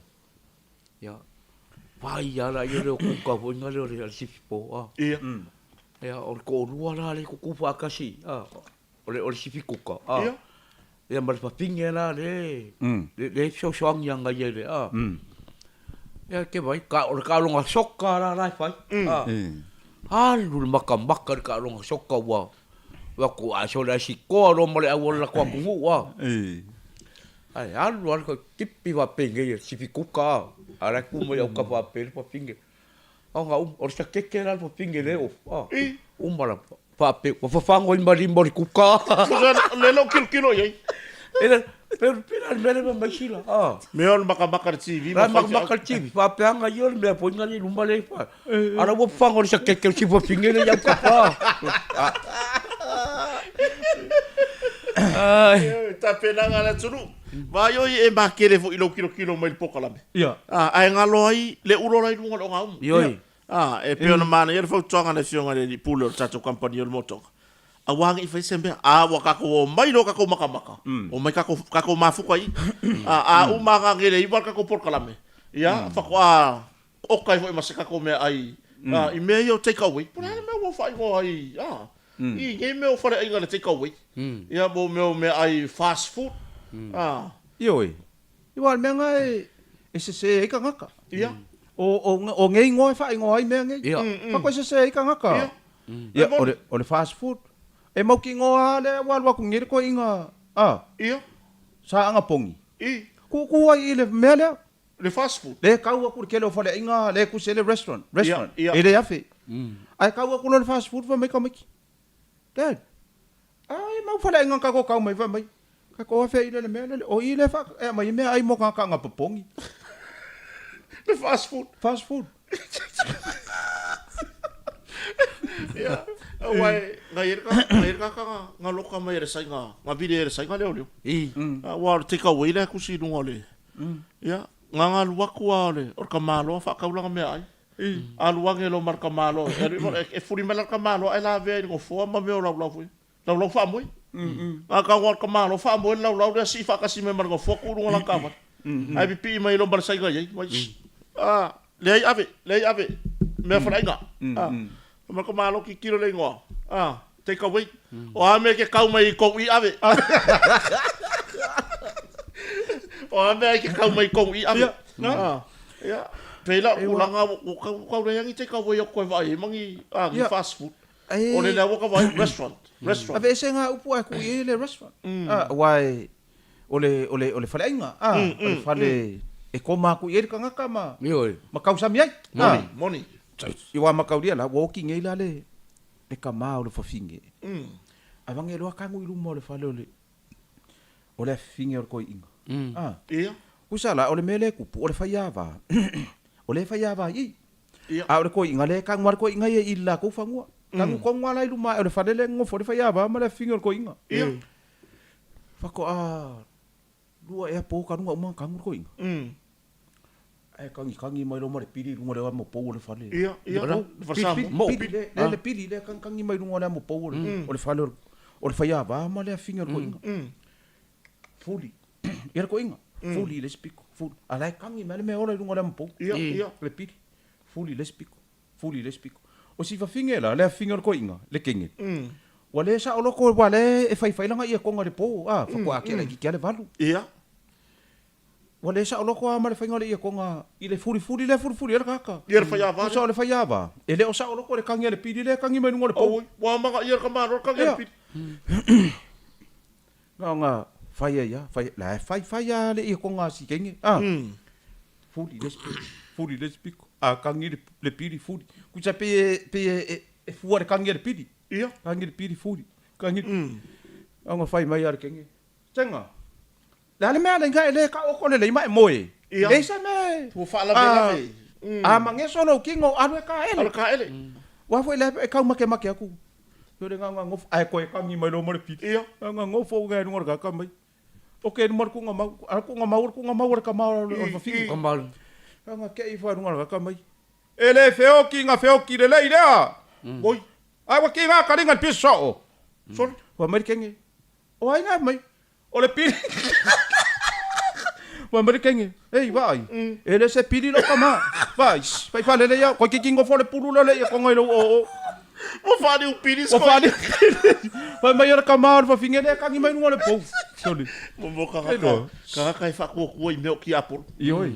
Ia, pai ia la ia le o kuka foi nga le o le sifi pou. A. Ia. Ia, o le toalua la le kuku faatasi, a, o le, o le sifi kuka. A. Ia. Ia ma le fafine la le, le, le fesoasoani aga ia i le, a. Ia ke vai, ka, o le kaaloga soka la la e fai. A. Alu le makamaka i le kaaloga soka ua ua ku a sole ai sikoa loa ma le auala lako atunuu a. Ae alu alu ka tipi faapenei e sifi kuka a, a o la e ku mai au ka faapea le fafine. Ao na uma, o le sakeke la le fafine le ofu a. Uma la faapea, ua fafago ai ma lima o le kuka. Le leo kilokilo i ai. E le, pe pe la le mea lea mai sila a. Mea o le makamaka i le TV ma whai. Makamaka i le TV, faapea anga ia o le mea foi nga le luma le fa. Ara ua fafago le sakeke o le fafine le iau ka fa. Ai. Tapenaga a le atunuu. Vaai e makele foi i lou kilokilo mai le polokalame. Ia. Ae galo ai le ulo la i luga o le ogaumu. Ioi. E pei ona manaia le fautuaga a le Afioga i le Alii Pule o le tatou kamupani o le Motoka, aua ne i fai se mea, a ua tatou omai loa tatou makamaka, omai tatou, tatou mafuta i i, a, a uma ana gele iwa le tatou polokalame, ia, faatoa oka ai foi ma se tatou meaai, i mea ia o take away, po o le a le mea ua faaigoa ai, a, i nei mea o faleaiga i le take away, ia, mo mea o meaai fast food, a. Ioe, Aua o le mea lena e sese ai tagata. Ia. O nei igoa e faaigoa ai mea nei. Ia. Faatoa sese ai tagata. Ia. Ia, o le fast food. E mautinoa lava lea ua alu atu nei le toeaina a. Ia. Saaga pogi. I. Tuutuu ai i le mea lea. Le fast food. Lea e tau atu i le tele o faleaiga lea e tusi ai le restaurant, restaurant, Ia, ia. e le afe. Ae tau atu loa i le fast food fai mai tamaiti, Dad, a e mau faleaiga na tatou tau mai fai mai, tatou afe ai i le mea lea, o i lea e aumai ai meaai mo tagata anapopogi. Le fast food. Fast food. Ia, aua e, na i ai le tagata na loka mai e le saiga, na vili e le saiga leoleo. I. Aua o le take away la e tusi i luga o le, ia, na ona alu atu lava o le tamaloa faatau lana meaai. Alu ane loa ma le tamaloa, e alu e fuli mai la le tamaloa ae lavea i le nofoa ma mea o laulau foi. Laulau faamoe. A tau lava o le tamaloa faamoe le laulau lea sii faatasi mai ma le nofoa tuu i luga o lana taavale. Ae pipii mai loa ma le saiga i ai. Mai, a, leai ave, leai ave, mea faleaiga. A, ma le tamaloa tilotilo i le igoa, a, take away. O a mea e te kau mai i kou i ave. O a mea e te kau mai i kou i ave. A, ia, pei la o tulaga ua tau leai lava ni take away o toe vaai ai ma ni, a, ni fast food. O le lea ua ka vaai, restaurant, restaurant. Aveese ngā upu ae kui ai le restaurant. Aua e, o le, o le, o le faleaiga, a, o le fale e koma aku i ai le tagata ma, ma kausami ai. Moni, moni. Aua mataulia la, ua oti nei la le, le tama o le fafine. Avane loa kagu i luma o le fale o le, o le afifine o le toeaina. A. Ia. Kusa la, o le mea lea e tupu, o le faiava, o lea e faiava i i. Ia. A o le toeaina lea e tagu lava le toeaina ia i le latou fanua. Tagu tonu lava la i luma ae o le fale lea e nonofo ai le faiava ma le afifine o le toeaina. Ia. Faatoa lua ea po talu ona uma ona tagu le toeaina. Ae kagikagi mai loa ma le pili i luga o le amo pou o le fale. Ia, ia, Le le fale Samoa. Pili, pili, le, le, le pili lea kagikagi mai luga o le amo pou o le, o le fale o le faiava ma le afifine o le toeaina. Fuli. Ia le toeaina. Fuli i le isi piko. Fuli. A la e kagi mai le mea ola i luga o le amo pou. Ia, ia. Le pili. Fuli i le isi piko. Fuli i le isi piko. O si fafine la, le afifine o le toeaina, le kenge. Ua le saoloko aua o lea e faifai lana iakoga i le po, a, faatoa ake laitiiti lava le valu. Ia. Ua le saoloko lava ma le faiga o le iakoga i le fulifuli lea e fulifuli ai le tagata. Ia le faiava lea. Tusa o le faiava, e le o saoloko le kagi a le pili lea e kagi mai luga o le pou. Auoi, ua amanaia le tamaloa le kagi a le pili. Na ona fai ai lava, fai, la e fai fai lava le iakoga a si kenge, a. Fuli le isi piko, fuli le isi piko, a kagi le, le pili, fuli. Tusa pei e, pei e, e, e fua le kagi a le pili. Ia. Kagi le pili, fuli, kagi le. Na ona fai mai lava le kenge, Tega, le a le mea lena e le taoto lelei ma e moe? Ia. E i se mea e. Ua faalavelave. A mageso lou kino, alu e kaele. Alu e kaele. Aua foi lea e tau makemake atu. O le gaga gofo, ae toe kagi mai loa ma le pili. Ia. Gaga gofo uga i luga o le kaka mai. O ke luma le kuga mau, a le kuga mau, o le kuga mau a le tama o le fafine. Gaga kei ifo i luga o le kaka mai. E le feoki na feoki lelei lea. Oi. Ae ua kiga kaliga i le piso soo. Sole. Fai mai le kenge. O ai na mai? O le pili. Fai mai le kenge, Ei, vaai, e le se pili lou tama. Vaai, fai faalelei au, koe kiki nofo le pulu lea le iakoga i lou oo. Ua faaliu pili Ua faaliu pili. Fai mai o le tama o le fafine lea e kagi mai luga o le pou. Sole. Mo tagata, tagata e faatuatua i mea o tiapolo. Ioe.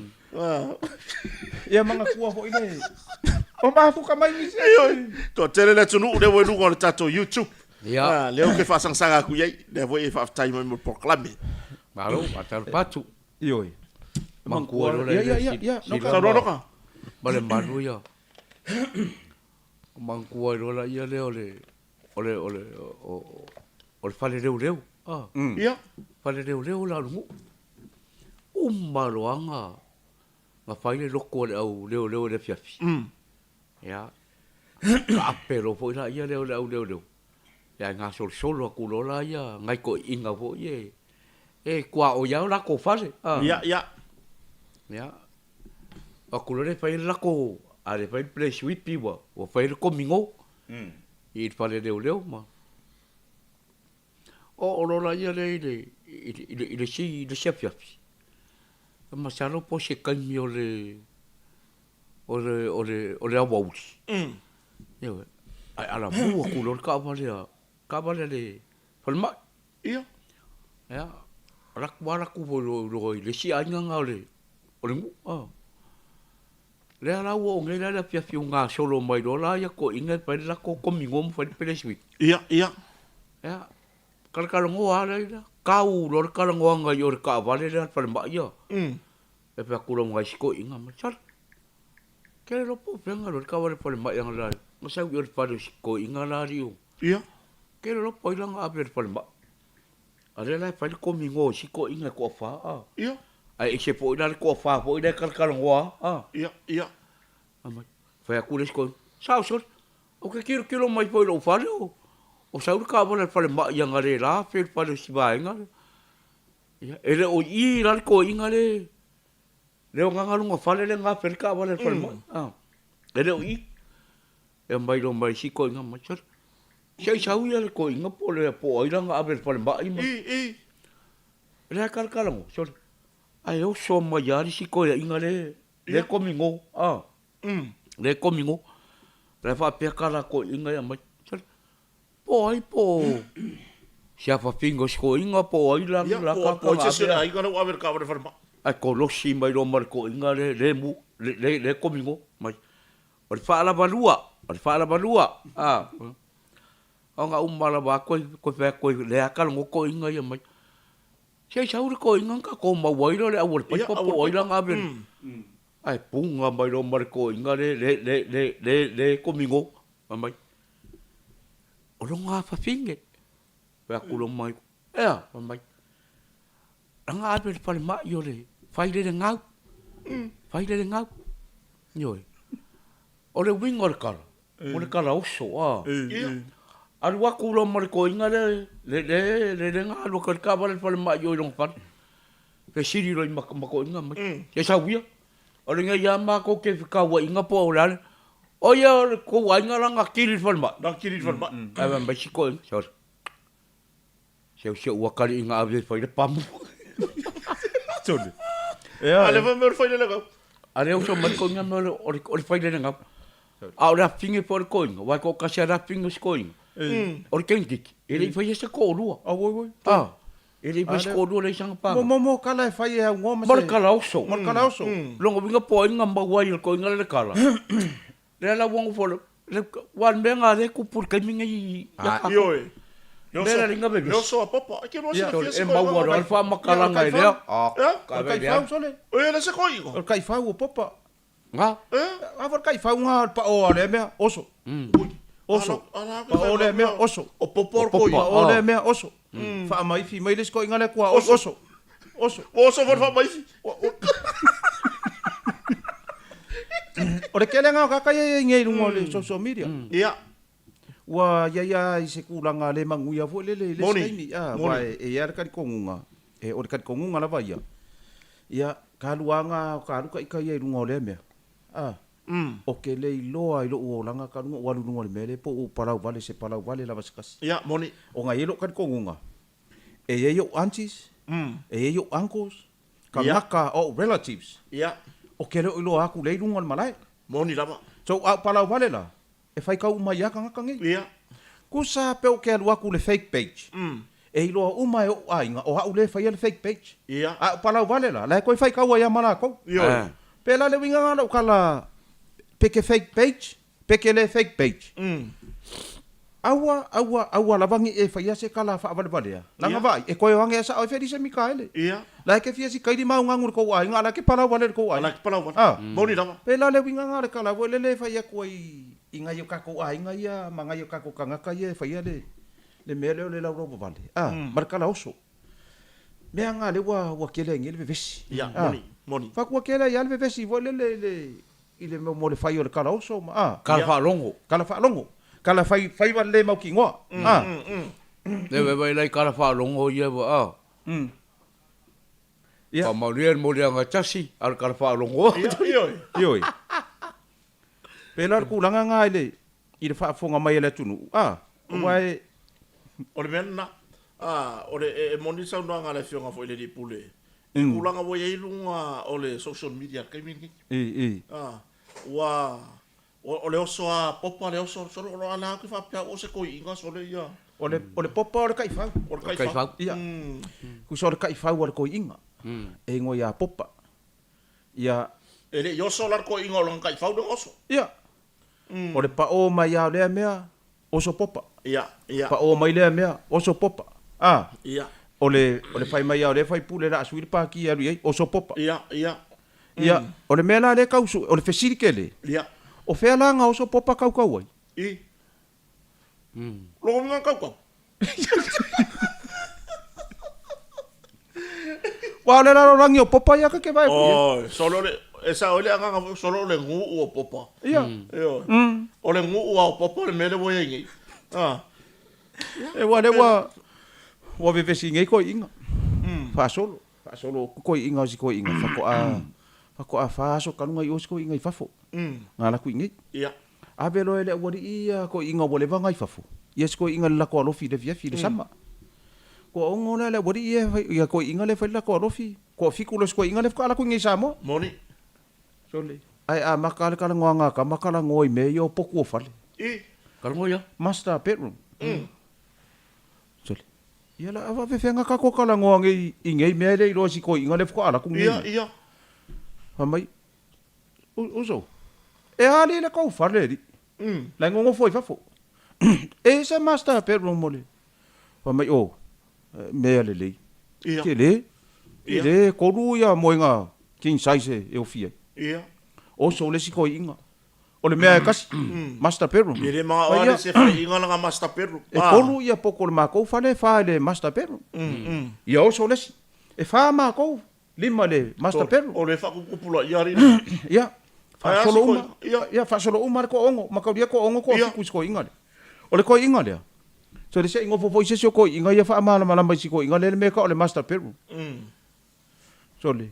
Ia manatua foi le o mafuka mai nisi. Ioe. Toatele le atunuu lea ua i luga o le tatou YouTube. Ia. Lea ou te faasagasaga atu i ai, lea foi e faafetai mai mo le polokalame. Malo, faatalofa atu. Ioe. Manatua loa le Ia, ia, ia, ia. Saunoa Noka. Ma le malu ia. Manatua ai loa laia lea o le o le o le o le fale leoleo. Ia. Fale leoleo la o le nuu. Uma loa na fai le loko a le au leoleo i le afiafi. Ia, taape loa foi laia lea o le au leoleo, ia ae gasolosolo atu loa laia nai toeaiina foi e e tuaoi lava o latou fale. Ia, ia. Ia, o atu loa lea fai le latou, a le fai le play sweep ua ua fai le komino i le fale leoleo ma oo loa laia lea i le i le i le isi i le isi afiafi, masalo po o se taimi o le O le, o le, o le aoauli. Ioe. Ae alamu atu loa le taavale a, taavale a le falemai. Ia. Ia, alu atu alu atu foi loa i le isi aiga lena o le, o le nuu. Lea la ua oo nei la le afiafi ua gasolo mai loa la ia toeaiina e fai le latou komino ma fai le pele suite. Ia, ia. Ia, kalakalanoa lava lea, tau loa le talanoaga i o le taavale lea a le falemai ia. E fai atu loa ma nai isi toeaiina mai, sole, tele loa po o fea na alu ai le taavale a le falemai analeila na sau i o i le fale o si toeaina la alii o. Ia. Tele loa po o ai la na ave i le falemai. A o lea la e fai le komino e isi toeaiina e toafa a. Ia. Ae ese foi la le toafa foi lea e talatalanoa a. Ia, ia. Fai mai, fai atu le isi toeaina, sao sole, Ou te tilotilo mai foi i lou fale o sau le taavale a le falemai analeila afe i le fale o si vaega lea. Ia, e le o i i la le toeaina le le ogaga lona fale lea na afe ai le taavale a le falemai. A, e le o i i. E aumai loa ma le isi toeaina mai, sole, se i sau ia le toeaina po o le po o ai la na ave i le falemai ma. I, i. O lea e talatalanoa, sole, ae oso mai lava le isi toeaina le le komino, a. Le komino. La e faapea tala a toeaiina ia aumai. Sole, po o ai po o si afafine o si toeaina po o ai la Ia, la po o tagata ai na se isi o ave le aiga lea ua ave i le taavale falemai. Ae kolosi mai loa ma le toeaina le le mu le le le komino mai. O le faalavalua, o le faalavalua, a. Ona uma lava a toe toe fai atu ai lea talanoa toeaina ia mai. Se i sau le toeaina ona tatou maua ai lea o le aualepaipa po o ai la na ave Ae puna mai loa ma le toeaina le, le, le, le, le, le komino, fai mai, o lona afafine. Fai atu loa mai, ea, fai mai, laga ave i le falemai o le failele gau, failele gau. Ioe. O le uiga o le tala, o le tala oso, a. Alu atu loa ma le toeaina lea, le, le, le, le na alu atu ai le taavale i le falemai i o i lona fale. Fesili loa i ma, ma toeaina mai, se sau ia. O lenei lava matou te fetauaiga po o le a le, o ia o le tou aiga la na kili i le falemai. Na kili i le falemai. Ae fai mai si toeaina, sole, Se o si ou atalii na ave e fai le pamu. Sole. A le fai mai o le failele gau. A le oso mai le toeaina mea o le, o le failele gau. A o le afafine foi o le toeaina, aua e toatasi lava le afafine o si toeaina. O le teineitiiti, e le i faia se toalua. Auoi oi. A, e le i faia se toalua leai sana paga. Mo mo mo kala e fai e augoa ma se. Ma le kala oso. Ma le kala oso. Lona uiga po o ai na maua ai e le toeaina lea le kala. Lea la ua nofo le, le, aua o le mea lena lea e tupu i le taimi lenei ia tatou. Ioe. Le Mea la linga vevesi. Le oso a Papa. E ke loa silafia se E maua loa le faamatalaga e lea. O le taifau sole. E le se koiga. O le taifau o Papa. Nga. A foi le taifau nga o le pao a lea mea, oso. Oso. Pao lea mea, oso. O Papa o le koiga. Pao lea mea, oso. Faamaifi mai le isi koiga lea kua oso. Oso. Oso. Ua oso foi le faamaifi. O le tele lena o tagata ia e i ai nei i luga o le social media. Ia. Ua i ai lava i se tulaga le manuia foi lele i le isi taimi. Aua e i ai lava le talitonuga, o le talitonuga lava ia, ia, ka alu lava na o ka alu ita ia i luga o lea mea. A, ou te le iloa i lou olaga talu ona ou alu i luga o le mea lea po o ou palau vale i se palau vale lava se tasi. Ia, moni. Ona e i ai lou talitonuga, e i ai ou aunties, e i ai ou uncles, tagata o ou relatives, ou te le o iloa atu lea i luga o le malae. Moni lava. So, a ou palau vale la, e faitau uma ai lava tagata nei. Tusa pe ou te alu atu i le fake page, e iloa uma e ou aiga o au lea e faia le fake page. A ou palau vale la, la e toe faitau ai lava ma latou. Pēlā le uiga lena o lau tala, pe ke fake page, Pe ke le fake page. Aua, aua, aua lava ne i e faia se kala faavalevalea. Lana vaai, e toe o ane a sao e Felise Mikaele. La e ke fia sikaili maungagu i le tou aiga, a la e ke palau vale i le tou aiga. A la e ke palau vale. Moni lava. Pēlā le uiga lena o le kala foi lele e fai atu ai i nai o tatou aiga ia ma nai o tatou tagata ia e faia le le mea lea o le laulau vavale, a, ma le kala oso. Mea lena lea ua ua kele ai nei le vevesi. Ia, moni, moni. Fai atu ua kele ai lava le vevesi foi lele i le I le mea mo le fai o le kala oso ma, a. Kala faalogo. Kala faalogo. Kala fai, fai ma le mautinoa, a. Le vaivai la i kala faalogo ia ua, a. Ia. Faamaonia le moliaga e tasi, a o le kala faalogo. Ia, ioe. Ioe. Pēlā le tulaga lena i le, i le faafofoga mai a le atunuu, a, aua e. O le mea lena, a, o le, e, e moni le saunoaga a le Afioga foi i le Alii Pule, i le tulaga ua i ai luga o le social media i le taimi lenei. A, ua, o le oso a Popa le oso, sole, o la ou te faapea au o se toeaina sole ia. O le, o le Popa o le taifau. O le taifau. Ia. Tusa o le taifau a le toeaina, e igoa ia Popa. Ia. E le i oso la le toeaina o lana taifau lea na oso. Ia. O le paʻō mai lava o lea mea. Oso popa. Ia, ia. Paʻo mai lea mea, oso popa. A, Ia. o le, o le fai mai lava o lea faipule o le a sui le pāki e alu i ai, oso popa. Ia, ia. Ia, o le mea la lea e tau sue, o le fesili tele, Ia. o fea la na oso popa kaukau ai? I. Loko uiga kaukau. Aua o le lalolagi o popa ia ka ke vae foi. Oi, solo le e sao le agaga foi solo le gu'u o popa. Ia. Ioe. O le gu'u lava o popa le mea lea ua i ai nei. Ah. E ua lea ua ua vevesi nei toeaiina. Faasolo, faasolo atu toeaiina o si toeaina faatoa faatoa fa aso talu ona i o si toeaina i fafo. Na alu atu i inei. Ia. Ave loa e le aualii ia toeaiina ua leva ona i fafo, ia si toeaina i le latou alofi i le afiafi i le sama. Toaono la le aualii ia e fai, ia toeaiina lea e fai le latou alofi, toafitu loa si toeaina lea faatoa alu atu i inei i Samoa. Moni. Sole. Ae amata lava le talanoaga a tama talanoa i mea ia o potu o fale. I. Talanoa ia. Master bedroom. Sole. Ia la a faafefea tatou talanoa nei i nei mea e le iloa e si toeaina lea faatoa alu atu nei. Ia, ia. Fai mai, Uso, e ali le kou fale alii. La e nonofo i fafo. E i ai se master bedroom o le. Fai mai, oh, mea lelei. Ia. Tele. Tele, e tolu ia moega king size e ofi ai. Ia. Oso le isi toeaiina. O le mea e tasi, master bedroom. E le manao lava le isi e faiaina lana master bedroom. E tolu ia potu o le matou fale, e fa i le master bedroom. Ia oso le isi. E fa matou Lima le Master Pedro. O le faakupukupulaia alii. Ia, faasolo uma. Ia, faasolo uma le toaono. Mataulia toaono toafitu i si toeaina lea. O le toeaina lea, so le se i nofo foi se isi o toeaina ia faamalamalama i si toeaina lea le mea e tau o le Master Pedro. Sole,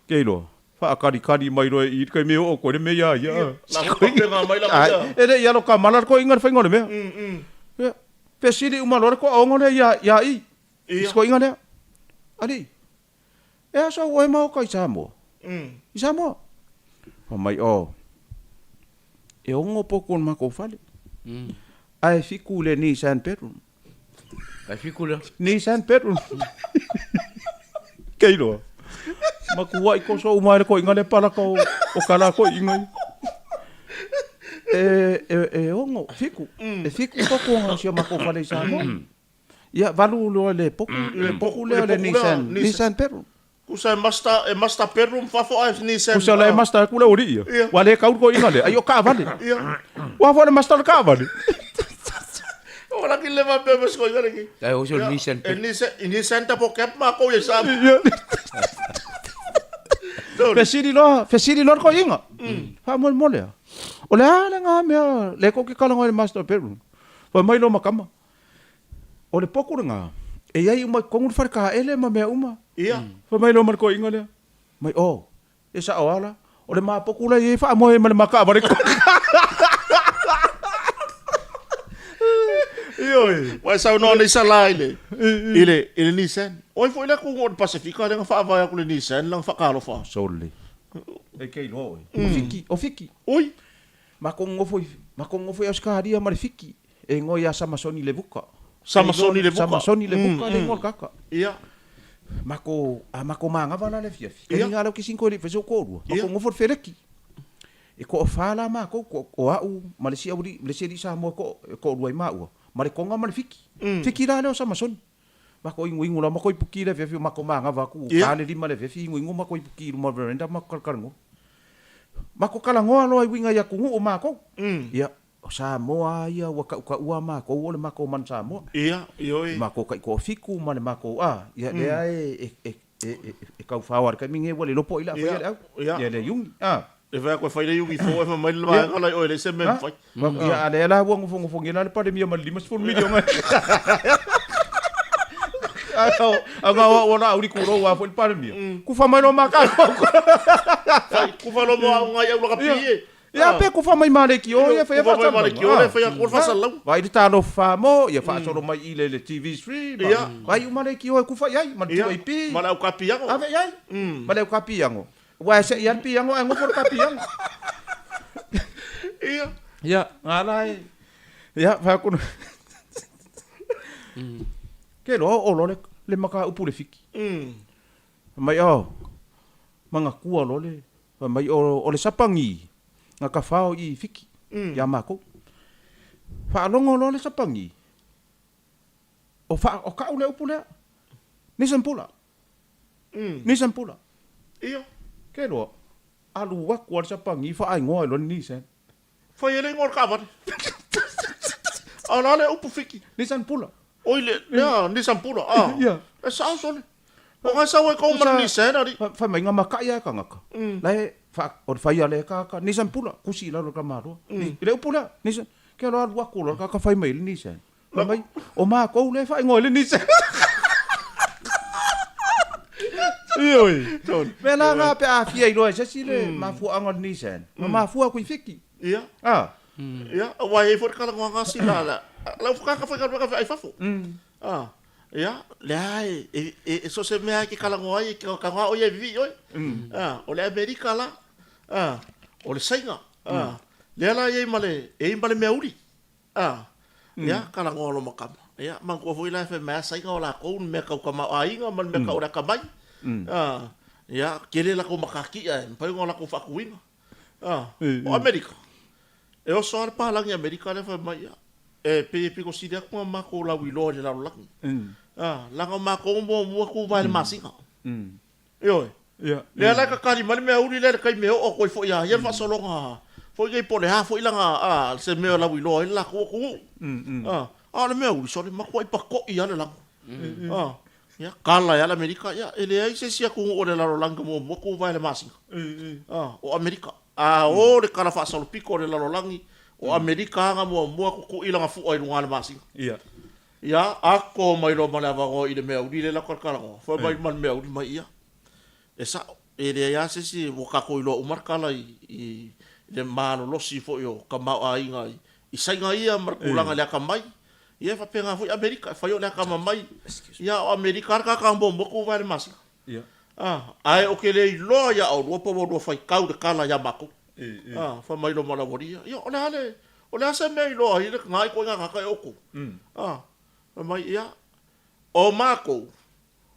ke iloa, faakalikali mai loa e i i le taimi e oo atu ai le mea ia ia. E le i alo kamala le toeaina i le faiga o le mea. Ia, fesili uma loa le toaono lea ia i, i si toeaina lea. Alii, E a sau oe maoka i Samoa? I Samoa? Fai mai, Oh, e 6 potu o le matou fale. Ae fitu le Nissan bedroom. Ae fitu le? Nissan bedroom. Kei loa. Matuai koso uma ai le koiga le palaka o, o kala koiga ia. E, e, e 6, fitu. E fitu potu o si o matou fale i Samoa. Ia, valu loa le poku, le poku lea o le Nissan, Nissan Peru. Kusa e master, e master bedroom fafo ae Nissan. Kusa la e master aku le ori ia. Ia. Ua le kau toeaiga lea, ai o kaavale. Ia. Ua foi le master o le kaavale. O la ki le faapea ma si koiga lenei. Ai o se Nissan E Peru. Nissan, i Nissan tapo cap makou ia sa. Ia. Fesili loa, fesili loa le toeaiga. Faamolemole a. O le a le nga mea le kou ke kalagoa i le master bedroom. Fai mai loa ma tama. O le poku lena, e i ai uma i totonu le fale taele ma mea uma. Ia. Fai mai loa ma le toeaina lea, mai, Oh, e sao lava la, o le ma poku la e i ai faamoe ai ma le ma taavale i totonu. Ioe. Ua e saunoa nei Sala i le, i le, i le Nissan. O ai foi le atunuu o le Pasefika lea na faavae atu le Nissan lana faatalofa? Sole. E ke iloa oe. O Fiki, o Fiki. Oi. Matou nonofo i, matou nonofo i Ausetalia ma le Fiki. E igoa ia Samasoni Levuka. Samasoni Levuka. Samasoni Levuka le igoa o le tagata. Ia. Matou, a matou manava la le afiafi. Ia. Taimi lena o kisi koe le i fai sou toalua. Matou nofo i le feleki. E toafa la matou, o au ma le isi aualii, le isi alii Samoa e toalua ai maua, ma le Tonga ma le Fiki. Fiki la lea o Samasoni. Matou inuinu la, matou ipuki i le afiafi, matou manava atu, ta le lima i le afiafi, inuinu matou ipuki i luma o le veranda matou talatalanoa. Matou talanoa loa i uiga i atunuu o matou. Ia, O Samoa a ia ua tautaua makou o le makou manu Samoa. Ia, ioe. Le makou taitoafitu ma le makou a, ia lea e e e e taufao a le taimi nei ua le iloa po o ai le a faia le au. Ia. Ia le iuni, a. E fai atu e fai le iuni fou ae fai mai le vaega la i oe e leai se mea e mafai. Ia a lea la ua nofonofogia la le Palemia ma le 50 miliona. Ae o na o au o la auli kulou a foi le Palemia. Kufa mai loa ma ka. Fai, kufa loa mo au ngai au lakapi e. Ia pe kufa mai ma le kio ia fai Kufa mai ma le kio le fai atu o le faasalalau. Vaai le talofa mo ia faasolo mai i le TV3 ma vaai uma le kio e kufa i ai ma le 2AP. Ma le au kapiago. Ave i ai. Ma le au kapiago. Aua e sei lava le piago ae nofo le kapiago. Ia. Ia, nga la e. Ia, fai atu. Ke loa oo loa le mataupu i le Fiki. Fai mai, oh, manatua loa le, fai mai, o le sapagi na tafao i Fiki, ia makou. Faalogo loa le sapagi, o fa, o ka'u le upu lea, Nissan Pula, Nissan Pula. Ia. Ke loa, alu aku a le sapagi faaigoa ai loa le Nissan. Fai ai le igoa o le taavale. A o le a le upu Fiki? Nissan Pula. Oi le, lea, Nissan Pula, a. Ia. E sao sole. O ngai sau ai kou ma le Nissan, ali. Fai mai nga maka'i a e kangaka. La e, fa, o le fai a le kaka, Nissan Pula, kusi i lalo o le tamaloa. I le upu lea, Nissan. Ke aloa alu aku loa le kaka fai mai i le Nissan. Fai mai, o makou lea e faaigoa i le Nissan. Ioe. Mea la nga pe a fia iloa e se isi le mafuaaga o le Nissan, na mafua aku i Fiti. Ia. A. Ia, aua e i ai foi le talanoaga a sila la, lau tagata faigaluega feai fafo. A. Ia, lea e, e, e, so o se mea e te talanoa ai, e te talanoa o ia e vivii oe. A, o le Amerika la, a, o le Saina, a, lea la e i ai ma le, e i ai ma le mea uli. A, ia, talanoa loa ma tama. Ia, manatua foi la e fai mai a Saina o latou le mea tau tamaoaiga ma le mea tau o le atamai. A, ia, tele latou matatia e mafai ona latou faatuina. A, o Amerika, e oso lava le palagi Amerika lea fai mai, ia, e pei e pito sili atu ona matou lauiloa i le lalolagi. A, leaga o matou na muamua tuvae i le masina. Ioe. Ia. Lea la e tatali mai le meauli lea i le taimi e oo atu ai foi ia ia le faasologa foi nei po o le a foi lana a se mea e lauiloa ai le latou atunuu. A, a o le meauli sole matuai pato'i lava le lago. A, ia, kala ai lava le Amerika, ia, e leai se isi atunuu o le lalolagi na muamua tuvae i le masina. A, o Amerika. A o le tala faasolopito o le lalolagi, o Amerika lava na muamua tutui lana fua i luga o le masina. Ia. Ia, ako mai loa ma le avanoa i le meauli lea latou talanoa, fai mai ma le meauli mai ia. E sao, e leai lava se isi, ua tatou iloa uma le tala i, i le malolosi foi o tamaoaiga i, i Saina ia ma le tulaga i le atamai. Ia e faapena foi Amerika, e fai o le atamamai, ia o Amerika lava le tagata na muamua tuvae i le masina. A, ae ou te le iloa ia oulua po ua lua faitau le tala ia matou. A, fai mai loa ma le aualii ia, ia o le a le, o le a se mea i iloa ai le na ituaiga tagata e outou? A, fai mai, ia, o matou,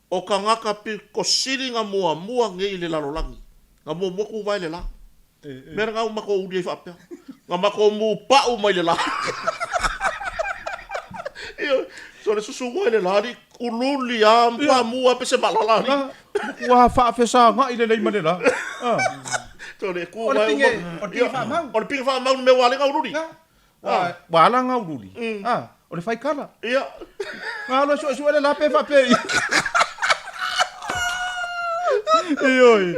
o tagata pito sili na muamua nei i le lalolagi, na muamua tuvae le la. Mea lena ua matou uli ai faapea. Na matou mupau mai le la. Ioe, so le susu ai le la, alii, ululi a, matua mu a pe se malala alii. Matua faafesagai lelei ma le la. So le ku O le pine, o le pine faamau. O le pine faamau le mea ua ala ai ona ululi. Ua ala ona ululi. O le faikala. Ia. Na alu e suesue le la pe faapea i. Ioe.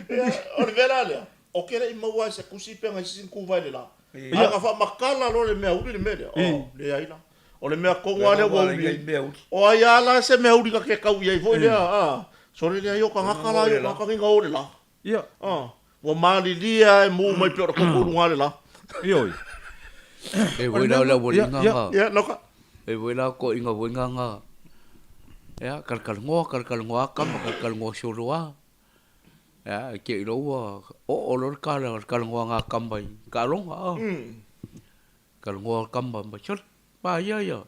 Ia, o le mea la lea, o ke le i maua ai se tusi pe ngai sisi ku vai le la. Ae na faamatala loa le mea uli le mea lea. Oh, leai la. O le mea tonu lava lea ua uli ai. O ai lava la se mea uli na te tau i ai foi lea, a. Sole leai o tagata la i o tagata nei na o le la. Ia. A, ua malilie lava e mu mai pei o le koko i luga o le la. Ioe. E voi la o le aualiga nga. Ia, Loka. E voi la ko inga voi nga nga. Ia, kalakalagoa, kalakalagoa kama, kalakalagoa soloa. Ia, ke i loua o o lo le kala, kalakalagoa nga kama i kaalonga. A. Kalakalagoa kama ma sole. Ma ia ia.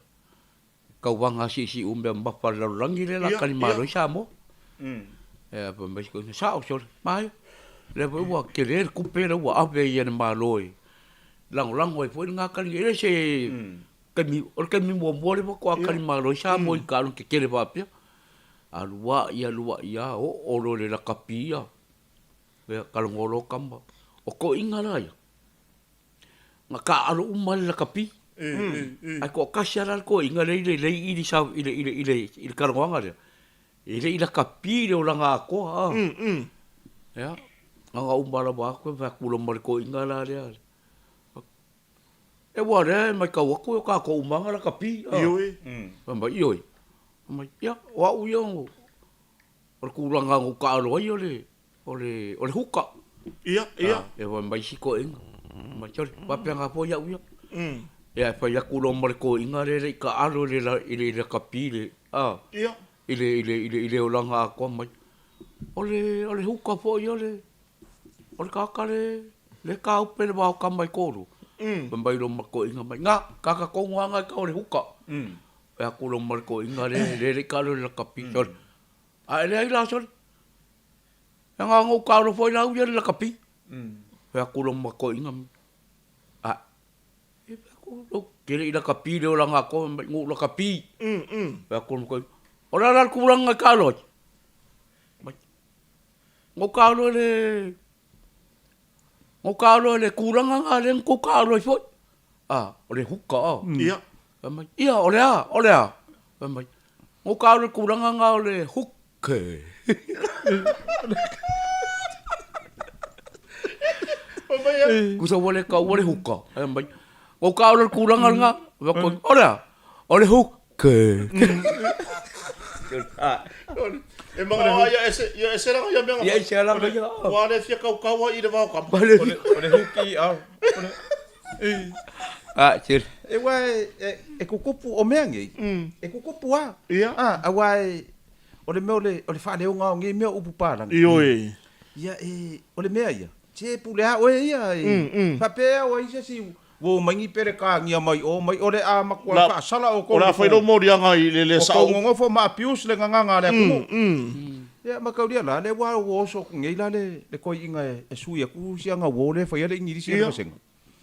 Kauaga siisii umea mamafa a le lalolagi lea la tali malo ai Samoa. Ia fai mai si toeaina, sao sole, maia. Lea foi ua tele le tupe lea ua ave ai e le Malo e lagolago ai foi lena taliga. E le se taimi, o le taimi muamua lea faatoa tali malo ai Samoa i taaloga tetele faapea. Alu ai, alu ai lava, oo loa i le lakapi ia, ia talanoa loa tama. O toeaiina la ia, Na taaalo uma le lakapi. Ae toatasi lava la le toeaina lea i le i i le i le talanoaga lea, e le i lakapi le olaga atoa a. Ia, na ona uma lava atu fai atu loa ma le toeaina la lea, e ua lea e matau atu o tatou uma lava na lakapi a. Fai mai, ioe. Fai mai, ia, o au ia o le tulaga na ou taaalo ai o le O le, o le huka. Ia, ia. E fai mai isi toeaiina, mai sole, faapena foi au ia. Ia e fai atu loa ma le toeaina lea e le i taalo i le, i le, i le lakapi i le, a. Ia. I le, i le, i le, i le olaga atoa mai. O le, o le huka foi o le, o le tagata le, le tāupe i le va o tama e toalua. Fai mai loa ma le toeaina mai, na, tagata tonu lava na e tau o le huka. Fai atu loa ma le toeaina lea, lea e le i taalo i le lakapi, sole, a e leai la sole. E na ona ou taalo foi la au ia i le lakapi. Fai atu lou matoaiga, a, e fai atu lou, te le i lakapi le olaga a koe, mai ngou lakapi. Fai atu le matai, o le a la le tulaga e taalo ai? Mai, ngou taalo i le, ngou taalo i le tulaga na lea na tou taalo ai foi. A, o le huka a. Ia. Fai mai, ia, o le a, o le a? Fai mai, ngou taalo i le tulaga na o le hook. Tusa ua le taua le huka. Fai mai, ua ou taua le tulaga lena. Fai atu, o le a? O le huka. E manao lava ia ese, ia ese lana ia mea na fai. Ia ese lana ia. Ua le fia kaukau ai i le vao kama. O le huki, a. Ah, tele. E aua e kukupu o mea nei, e kukupu lava. Ia. Ah, aua e, o le mea o le, o le faaleoga o nei mea o upu palagi. Ioe. Ia e, o le mea ia, se pule lava oe ia e, faapea o ai se isi ua omai ni Perekania mai o mai, o le a matua faasala outou O le a fai lou moliaga i le le sao. Ua tou nonofo ma abuse le gagana a le atunuu. Ia mataulia la, lea ua oso atu nei la le toeaina e sui atu si ana uo lea e faia le Igilisi a le vasega.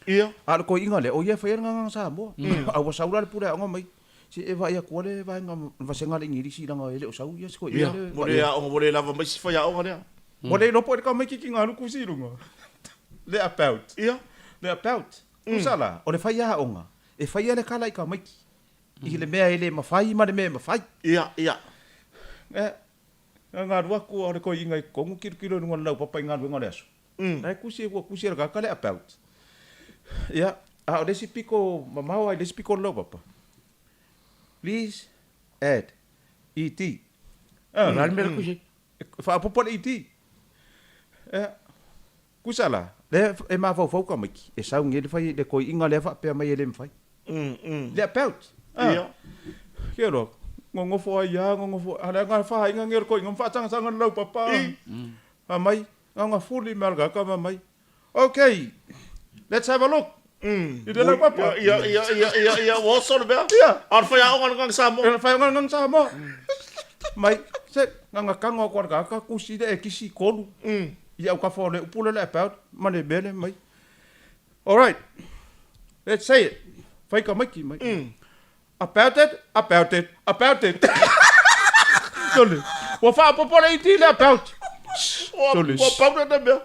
Ia. A o le toeaina lea, o ia e faia le gagana Samoa. A ua sau la le pule aoga mai, se e vaai atua le vaega vasega a le Igilisi leaga e le o sau ia si toeaina lea. Ua le aoga, ua le lava mai si faiaoga lea. Ua le iloa po o le tamaititi na alu kusi i luga. Le about. Ia. Le about. Tusa la, o le faiaoga, e faia le kala i tamaiti. I le mea e le mafai ma le mea e mafai. Ia, ia. E, na alu atu o le toeaina i totonu tilotilo i luga o le laupapa i galuega o le aso. La e kusi, ua kusi e le tagata le about. Ia, a o le isi pito mamao lava i le isi pito o le laupapa, please add ET. O le a le mea le kusi ai? E faaopoopo le ET. Ia, Kusa la, lea e mafaufau tamaiti, e sau nei le fai le toeaina lea faapea mai e le mafai. Le about. Ia. Ke loa, nonofo ai lava, nonofo, a leaga le fāaiga nei o le toeaina ma faatagataga le laupapa. Fai mai, na ona fuli mai lava o le tagata ma mai, Okay, let's have a look. I le laupapa. Ia, ia, ia, ia, ia, ua oso le mea. Ia. A o le faiaoga le Gaga Samoa. Le faiaoga le Gaga Samoa. Mai, se, na ona tago atu lava o le tagata, kusi le ekisi tolu. I autafa o le upu lea o le about ma le mea lea mai. Alright, let's say it. Fai tamaiti mai. About it, about it, about it. Sole, ua faaopoopo le iti i le about. Sole. Ua pau lena mea.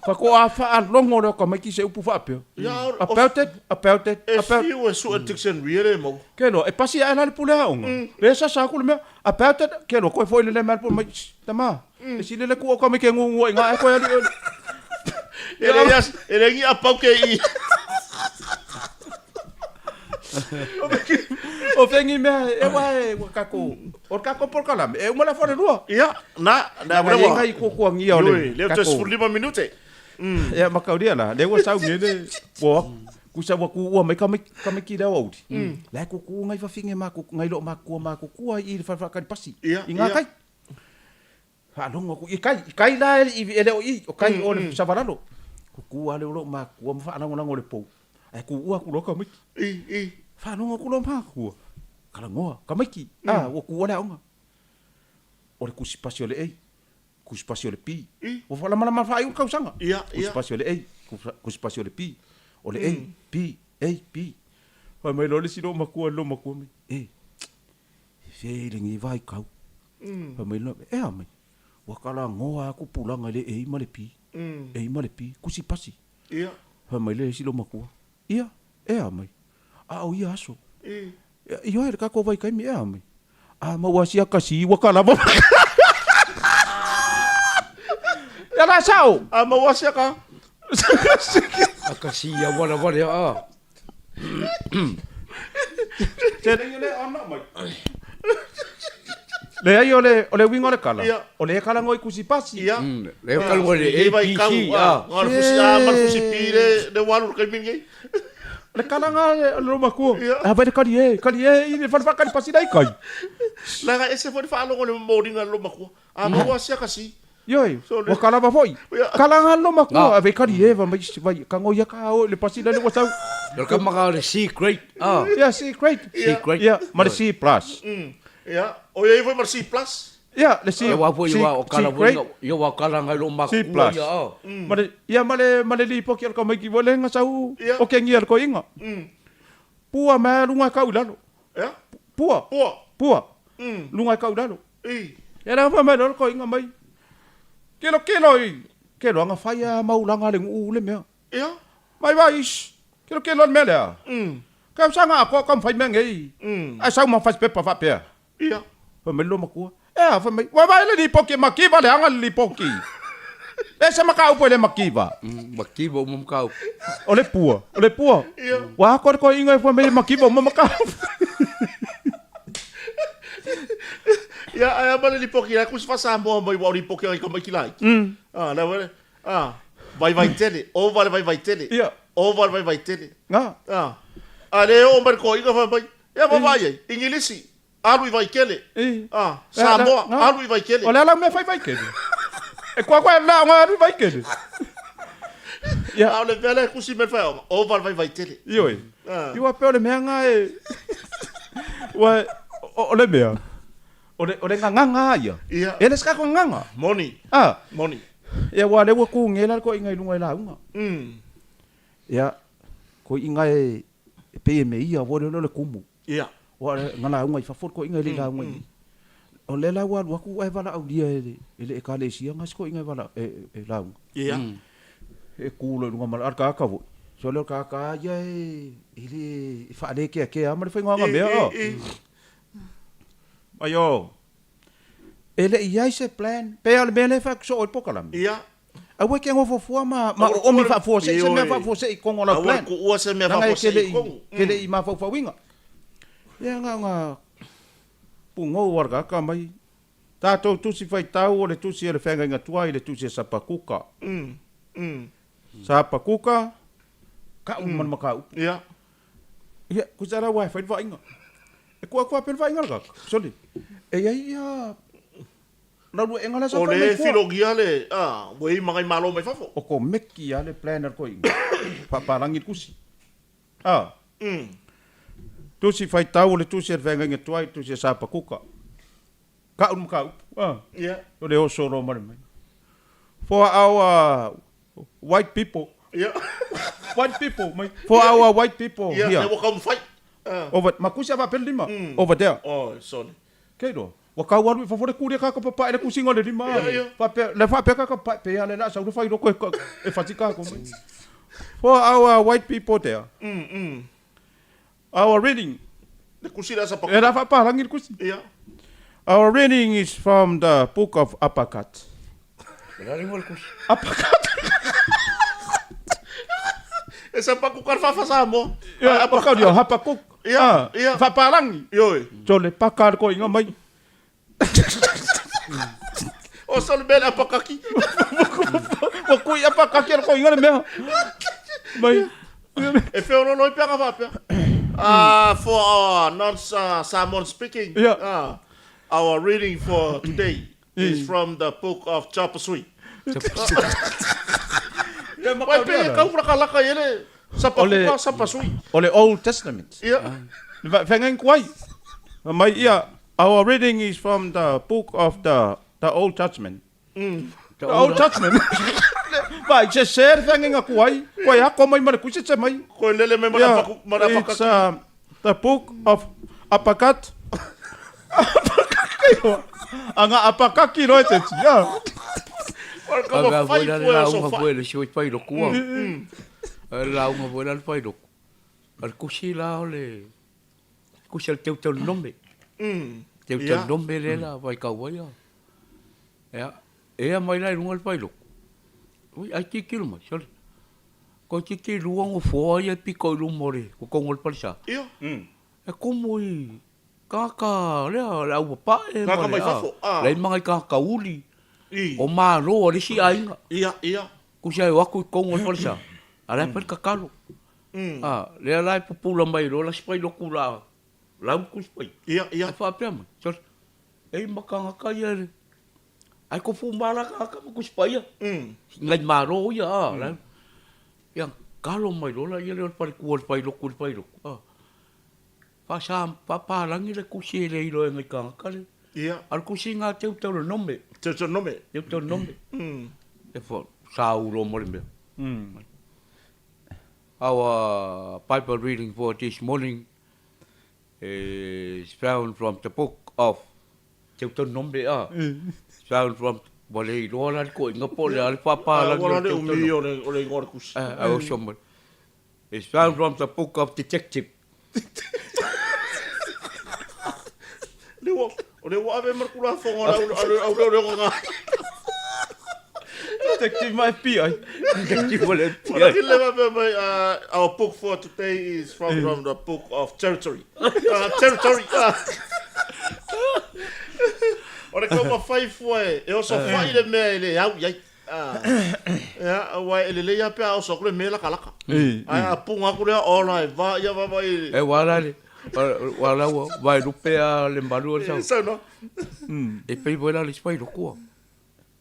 Faatoa faalogo lea o tamaiti i se upu faapea. About it, about it, about. E fiu e sue dictionary e le maua. Ke loa, e pasi ae la le pule aoga. Lea e sasa atu le mea, about it, ke loa, koe foi lelei mai le pule mai, shh, tama, e sili le tuu o tamaiti e gugua i ga ae koe alu i. E le ia, e le ngi apau ke i. O fengi mea, e wa e, ua kako, o le kako polokalame, e uma le afa o le lua. Ia, na, na, ua lewa. Ngai kuakuangia o le. Ioi, lea toe 15 minute. Ia, mataulia la, lea ua sau nei le, ua, kusa ua kuua mai tamaiti lea o Auli. La e kuku ngai fafine maku, ngai loo makua makukua i le fale faatali pasi. Ia, I ngā ia. kai. Faalogo atu, i kai, i kai la e, e le o i, o kai o le Savalalo. Kuku lava lea o loo makua ma faalagolago i le pou. Ae kuua atu loa tamaiti. I, i. Faalogo atu loa makua, talanoa, tamaiti, a, ua kuua le aoga. O le kusi pasi o le A. Kusi pasi o le B. Ua faalamalama faaiu le tausaga. Ia, ia. Kusi pasi o le A, kusi pasi o le B, o le A, B, A, B. Fai mai loa le isi loomatua i le loomatua mai, E, e fea i lenei vaitau? Fai mai loa, e a mai? Ua talanoa atu pulaga i le A ma le B, A ma le B, kusi pasi. Ia. Fai mai le isi loomatua, Ia, e a mai? A o ia aso. Ioe, le kakou vaitaimi, e a mai? A maua sia ka si ua ka lava. Ia la sao. A maua sia ka. A ka si ia wala wale a. Se le ana mai. Leai o le o le uiga o le kala, o le kala ngoi kusi pasi. Ia. Le kala ngoi le A B C a. Ngā le fusi A ma le fusi B le le walu le kaimi nei. Le kala ngā le lo makua. A vai le kali e, kali e i le whare whakari pasi nei kai. Leaga ese foi le faalogo le momoliga le lomakua. A maua sia ka si. Ioe, ua kala va foi. Kala ngā le lomakua, a vai kali e va mai vai ka ngoi ka o le pasi le ua sau. Le kama ka le C great. Ah. Yeah, C great. C great. Yeah, ma le C plus. Ia, o ia foi ma le C plus. Ia, le C, Ia, aua foi, C, aua o C kala foi grade. na, ia, aua o kala ngai lo C makuua plus. ia, a. Ma le, ia ma le, ma le lipoti a le tamaiti foi lea na sau Ia. o kegia i le toeaina. Pua mai lava luga e tau i lalo. Ia. Pua. Pua. Pua. Luga e tau i lalo. I. Ia la fai mai loa le toeaina mai, Kelokelo i, kelo anga fai a maulaga a le nuu le mea. Ia. Mai vai, ish, kelokelo le mea lea. Kau saga atoa kau fai mea nei. Ae sau ma fasipepa faapea. Ia. Fai mai le loomatua, E a? Fai mai, Ua vaai le lipoti e makiva le aga le lipoti. E se mataupu e le makiva. Makiva uma mataupu. O le pua, o le pua. Ia. Ua atoa le toeaina e fai mai e makiva uma mataupu. Ia, ae a ma le lipoti la kusi fa-Samoa mai ua o lipoti ai tamaiti laiti. Ah, la ua ah, vaivai tele, ova le vaivai tele. Ia. Ova le vaivai tele. Nga. Ah. A le oo mai le toeaina fai mai, ia vaavaai ai, Igilisi, alu i Vaikele. I. Ah, Samoa, Nga. alu i Vaikele. O le a lau mea fai Vaikele? E kua koe la onga alu i Vaikele. Ia. A o le mea lea e kusi mai le faioga, ova le vaivai tele. Ioe. Ah. I ua pei o le mea nga e ua o le mea o le o le gagaga a ia. Ia. E le se kako gagaga. Moni. Ah. Moni. Ia ua lea ua ku ge la le koiga i luga i lauga. Ia koiga e e pei e me ia foi lea o le kumu. Ia. Ua na lauga i fafo le koiga e le i lauga i i. O lea la ua alu atu ae valaaulia e le e le Ekalesia ga si koiga e vala e e lauga. Ia. E ku loa i luga ma le a o le tagata foi, so lea o le tagata lava ia e e le e faalekeakea lava ma le faiga mea. Aio, e le i i ai se plan, pe a o le mea lea e fai atu soo ai le polokalame. Ia. Aua e te nofofoa ma, ma oomi faafuasei se mea faafuasei i totonu o lau plan. Aua le tuua se mea Leaga e te faafuasei le i i, totonu. te le i mafaufauina. Ia na ona pugou a le tagata mai, tatou tusi faitau o le tusi a le feagaiga tuai le tusi a Sapakuka. Sapakuka, kau ma le mataupu. Ia. Ia, kusa la ua e fai le vaaiga. E kua kua pe le vaaiga le tagata. Sole, e i ai ia lauruaega la sa O fai le mai kua. filogia le, a, ua i ai ma nai malo mai fafo. O komeki a le plan a le toeaina. Faapalangi le tusi. A. Tusi faitau o le tusi a le feagaiga tuai, le tusi a Sapakuka. Kau le mataupu. A. Ia. O le oso loa ma le mai. For our white people. Ia. White people mai. For our white people Ia, here. lea ua taumafai. A. Over, ma kusi a faapea le lima. Over there. Oi, sole. Kei roa. Ua kau alu i fafo le kulia kaka papae le kusiga o le lima. Ia, ia. Faapea, le faapea kaka papae pe a le la sau le fai loko e, e fati kako mai. For our white people there. Our reading. Le kusi lea sa E la faapalangi le kusi. Ia. Our reading is from the book of Uppercut. O le a le igoa o le kusi? Uppercut. E sa pakuka le faafa Samoa. Ia, Uppercut ia, Habakkuk. Ia, Ah, ia. Faapalangi. Ioe. Tole paka le koiga mai. O sa le mea le apakaki. Ua kui apakaki e le koiga le mea. Mai. E feololo ai peaga faapea. Ah, for our non-Samoan speaking, Yeah. ah, our reading for today is from the book of Chapasui. Ia ma Wai pe kau lakalaka i ele O le- Sapakuka Sapasui. O le Old Testament. Ia. Le feagaiga kuai. Mai ia, our reading is from the book of the the Old Testament. The Old Testament. Vai, se se le feagaiga kuai, koe ako mai ma le kusi se mai. Koe lele mai Yeah, mana mana it's the book of Apakat. Apakaki. Anga apakaki loe te tia. Avea foi la le lauga foi le sui fai loku au. Le lauga foi la le fai loku. O le kusi la o le kusi a le Teuteronome. Teuteronome lea la vai kau ai a. Ea, ea mai la i luga le fai loku. Ui, ai tilotilo mai, sole. Ko titi lua nofoa ia e piko i luma o le kokoga o le palesa. Ia. E komo i kākā lea, le au papae ma Kākā le mai fafo, a. Leai ma ngai kākā uli. I. O malo a le isi aiga. Ia, ia. Kusi ai o aku i kogo o le palesa. A la e fai le kakalo. A, lea la e pupula mai loa la si pai loku la, lau kusi pai. Ia, ia. Ai faapea mai, sole, e i ma kāngaka ia le, ai kofu ma la kākā ma kusi pai ia. Ngai malo ia, a, la, ia, kalo mai loa la ia lea o le falekua o le pai loku i le pai loku, a. Faasa, faapalangi le kusi e le iloa e ngai kāngaka le. Ia. A o le tusiga a Teutoronome. Teutoronome. Teutoronome. E fo, saulo mo le mea. Our Bible reading for this morning is found from the book of Teutoronome a. It's found from ua le iloa la le toeaina po o le a le faapalagi o le Umi o le igoa o le tusi. A oso mai. It's found from the book of detective. O lea ua ave ma le Tulafono a le au leoleo. Detective ma FBI. Detective o le FBI. Ua le faapea mai, our book for today is from the book of territory. Territory. O le taumafai fua e oso fai le mea e le au i ai. Ia, aua e lelei lava pe a oso atu le mea lakalaka. Ae a puga atu lea, ola e va ia va vai. E ua la le, ua la ua vaelupe a le malu o le sau. Saunoa. E pei foi la le isi failotu a.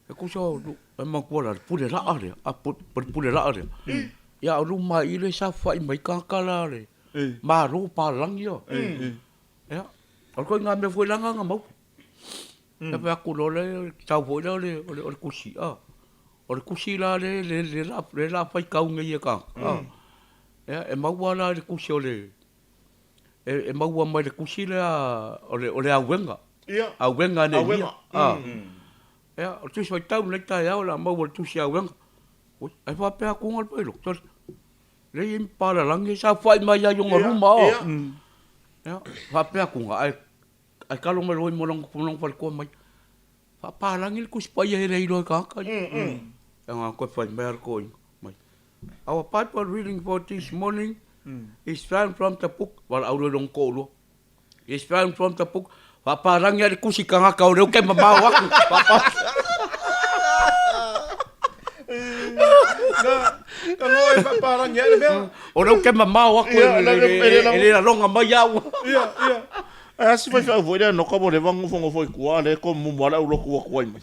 E tusa o e manatua la le pule laa lea, a po le pule laa lea. Ia a o luma i le saofai mai tagata la le malo palagi a. Ia, o le ituaiga mea foi la na maua. E fai atu loa lea, sau foi lea o le, o le, o le tusi, a. O le tusi la le, le, le, la, le la faitau nei e tagata, a. Ia, e maua la i le tusi o le, e, e maua mai le tusi lea o le, o le auega. Ia. Auega a Neemia. A. Ia, o le tusi faitau lenei taeao o le a maua i le tusi auega. Ui, ae faapea atu le pailota, sole, leai e i ai ma palalagi e saofai mai ai i ona luma, a. Ia, faapea atu, ae Ae talo mai loa i lona faletua mai, Faapalagi le Tusi Paia e le iloa e tagata ia. E na toe fai mai a le toeaina mai, Our Bible reading for this morning is found from the book, valaau loa i lona toalua, is found from the book, Faapalagi a le tusi tagata o lea ou te mamao atu. Ka ngo e faapalagi ai le mea. O lea ou te mamao atu e le laloga mai au. Ia, ia. Ae a si faifeau foi lea noka mo leva nofonofo i tua lea ko mumu ale au lotu atu ai mai.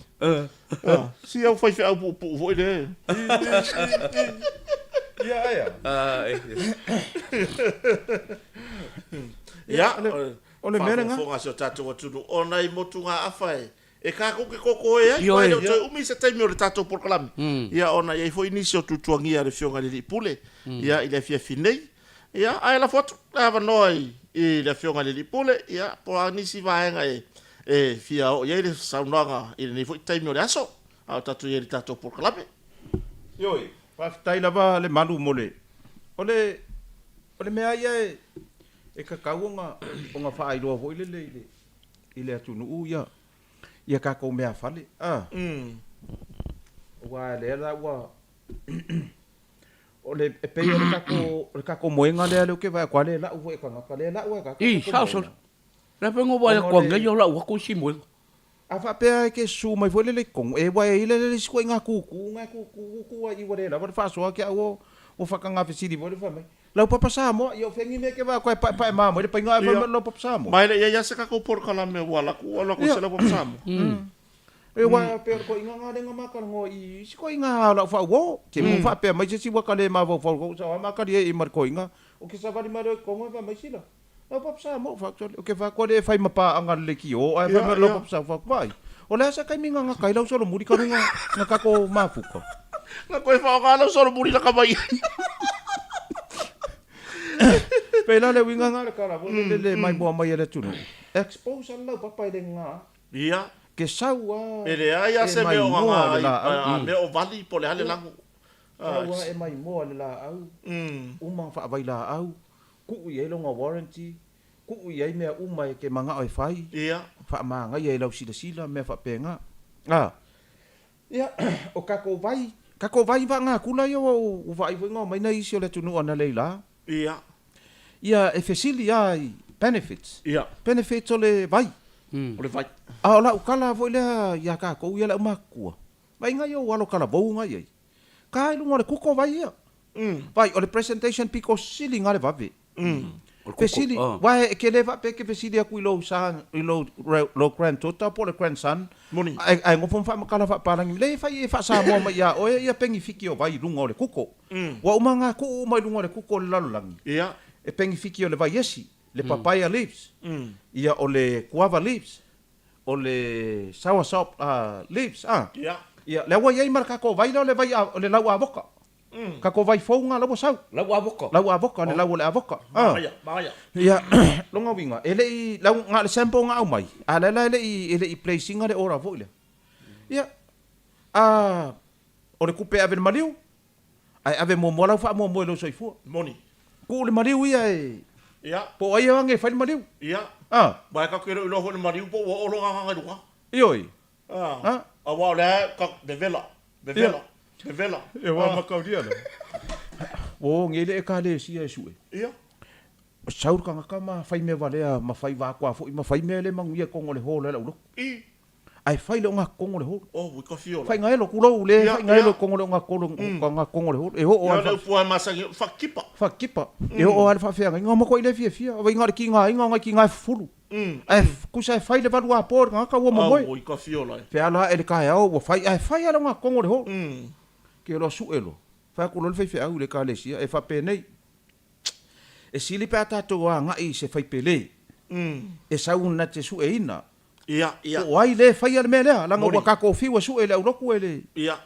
Si au faifeau puupuu foi lea. Ia aia. Ia, o le mea lena. Faafogafoga a si o tatou atunuu ona i motugaafa e e tatou te totoe ai, aua e le o toe umi se taimi o le tatou polokalame. Ia ona e i ai foi nisi o tuatuagia a le Afioga i le Alii Pule ia i le afiafi nei. Ia, ae lafo atu le avanoa i i le Afioga i le Alii Pule, ia, po o a nisi vaega e e fia oo i ai le saunoaga i lenei foi taimi o le aso, a o tatou i ai i le tatou polokalame. Ioe, faafetai lava le malu mo le, o le, o le mea ia e, e tatau ona, ona faailoa foi lele i le, i le atunuu ia, ia tatou meafale, a. Aua lea la ua, O le, e pei o le tatou, o le tatou moega lea lea ou te vaai atu, a le lau foi e tagata, le lau lava e tagata I, sao sole. Lea foi na ou vaai atu anei o lau atu isi moega. A faapea e te susu mai foi lele i totonu, e ua e i ai le isi ituaiga tutu, na e tutu tu ai i ua le lava le faasoa ke au ua faataga fesili foi le fai mai, Lau papa Samoa, ia o fea ni mea e te vaai atu ai e paepae ma mai le paiga ae fai mai lau papa Samoa. Ma e le i ai lava se tatou polokalame ua alu atu, ua alu atu e se lau papa Samoa. E ua pei o le koiga nga lenga ma talanoa i isi koiga o lau faauo. Te mo faapea mai se isi ua ka le mafaufau kou sao a ma kali e i ma le koiga. O ke savali mai leo i totonu e fai mai sila. Lau papa Samoa fa atu o ke fa atu le e fai ma paaga le lekiō ae fai mai lau papa Samoa fa atu vaai. O le a se taimi nga gata ai lau solomuli ka luga nga tatou mafuta. Na koe whaonga lau solomuli laka mai ai. Pei la le uiga nga le kala foi le le mai moa mai e le atunuu. Expose a lau papa i le nga. Ia. Ke sau a E leai a se mea o ngā ai, mea o vali po o le a le lago. Sau a e maimoa le laau, uma faavailaau, tuu i ai lona warranty, tuu i ai mea uma e te manao e fai, faamagaia i lau silasila, mea faapena. A, ia, o tatou vai, tatou vai vaagatula ia ua ou vaai foi na omai nai isi o le atunuu analeila. Ia, e fesili lava i benefits. Benefits o le vai. O le vai. A o lau tala foi lea ia tatou ia le aumatutua, vaai nai ou alo talavou na i ai. Ka i luga o le kuko vai ia. Vai, o le presentation pito sili na le vave. Fesili, aua e ke le faapea e ke fesili atu i lou son, i lou, lou granddaughter po o le grandson, Moni. ae, ae nofo ma faamatala faapalagi, leai e fai e faa-Samoa mai ia oe ia penifiki o vai i luga o le kuko. Ua uma nga tuu uma i luga o le kuko o le lalolagi, e penifiki o le vai esi, le papaya leaves, ia o le guava leaves, O le soursop leaves a. Ia. Ia, lea ua i ai ma le tatou vai lea o le vai o le lau avoka. Tatou vai fou lena la ua sau. Lau avoka. Lau avoka, le lau o le avoka. Manaia, manaia. Ia, lona uiga, e le i, lau, na o le sample na aumai, a o lea la e le i, e le i place ina le order foi lea. Ia, a, o le tupe e ave i le maliu, ae ave muamua lau faamuamua i lou soifua. Moni. Tuu le maliu ia e, Ia. po o ai e o age e fai le maliu. Ia. A. Aua e tatou te le o iloa foi i le maliu po ua oo lona agaga i luga. Ioe. A. Aua o lea e vevela, vevela, vevela. Ia ua mataulia lea. Ua o nei le Ekalesia e sue. Ia. Sau le tagata ma fai mea valea ma fai vakoa foi ma fai mea le manuia i totonu o le hall a le aulotu. I. Ae fai le ogatotonu o le hall. Oh, ua kafi ola. Faiga elo, tulou le faiga elo i totonu o le ogatotonu o le hall. E oo lava. Ia, le upu lava e masani, fakipa. Fakipa. E oo lava le faafeagaiga, matuai le fiafia. Vaai na o le tigaina o nai tiga e fufulu. Ae tusa e fai le valuapo i le tagata ua momoe. Auoi kafi ola e. Feala ae le taeao ua fai, ae fai lava le ogatotonu o le hall. Ke loa sue loa. Fai atu loa le faifeau i le ekalesia, e faapenei, E sili pe a tatou agai i se faipele e sau na te sueina Ia, ia. Po o ai le faia le mea lea, leaga ua tatou fiu e sue i le aulotu e le. Ia.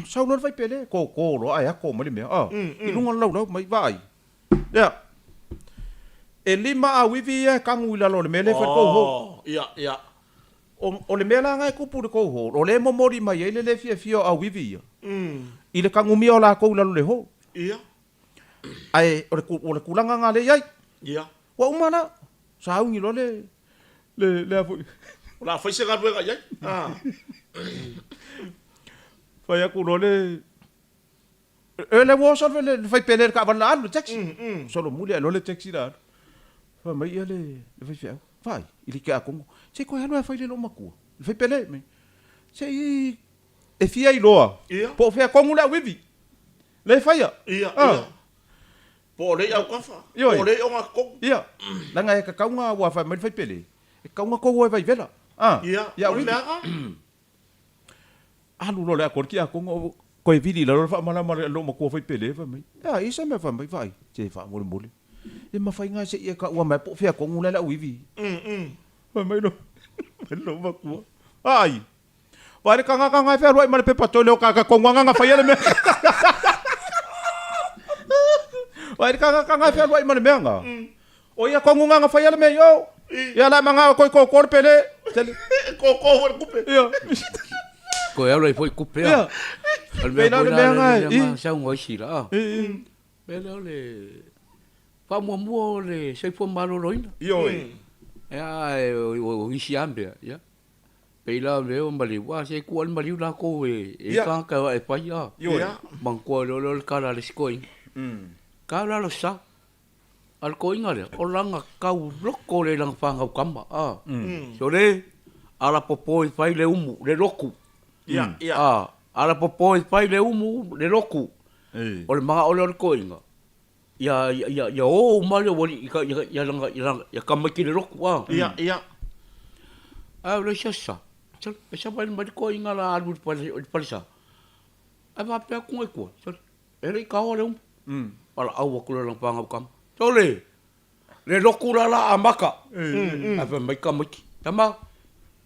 Sau loa le faipele, toto loa ae ato mai le mea, a, i luga o le laulau mai, vaai. Ia. E lima auivi ia e tanu i lalo o le mea lea e fai le tou hall. Oh, ia, ia. O, o le mea la lena e tupu i le tou hall, o lea e momoli mai ai le le fiafia o auivi ia, i le tanumia o latou i lalo o le hall. Ia. Ae o le, o le tulaga lena lea e i ai. Ia. Ua uma la, sauni loa le, le, le a foi. O le a fai se galuega i ai. Ah. Fai atu loa le, e le ua oso le, le faipele i le taavale la alu, le taxi. Solomuli ae loa le taxi la alu. Fai mai ia le, le faifeau, vaai, i le tiakono, se i toe alu lava e fai le loomatua, le faipele mai. Se i E fia iloa po o fea tonu le auivi lea e faia. Ia, ia. Po o lea i autafa, po o lea i ogatotonu. Ia, leaga e tatau ona ua fai mai le faipele, e tatau ona tou o e vaivela. Ia, o le leaga. Alu loa le atoa le tiakono, toe vili i lalo le faamalama a le loomatua faipele, fai mai, e a i se mea fai mai, vaai, se faamolemole. E mafai ona se i e taua mai po o fea tonu la le auivi. Fai mai loomatua, vaai. Vaai le tagata na e fealuai ma le pepa toile o kaka kongu anga na faia le mea. Vaai le tagata na e fealuai ma le mea na. O ia kongu nga na faia le mea i o. Ia la manga o koi koko le pele. Tele. Koko foi le kupe. Ia. Koe alu ai foi kupe a. Ia. O le mea Pei la foi le la mea na le i. ma sau ngoi sila a. Mea lea o le faamuamua o le soifua maloloina. Ioe. Ia ae o isi lava mea, ia. Pei la mea o maliu, a se tuu a le maliu latou e e tagata e fai a. Manatua loa lea o le tala a le isi toeaina. Tau lalo sa. A le toeaina lea, o lana tau loko lea i lana fanau tama a. Sole, ala popo e fai le umu, le lotu. A, ala popo e fai le umu, le lotu. O le manao lea o le toeaina, ia, ia, ia o uma le aualii i ka, ia, ia lana, ia lana, ia tamaiti le lotu, a. Ia, ia. Ae o le isi aso sa, sole, e savali mai le toeaina la alu i le fale, i le falesa. Ae faapea atu nai tua, sole, e le i taoa le umu. Valaau atu lea i lana fanau tama, sole, le lotu la la amata. Ae fai mai tamaiti, tama,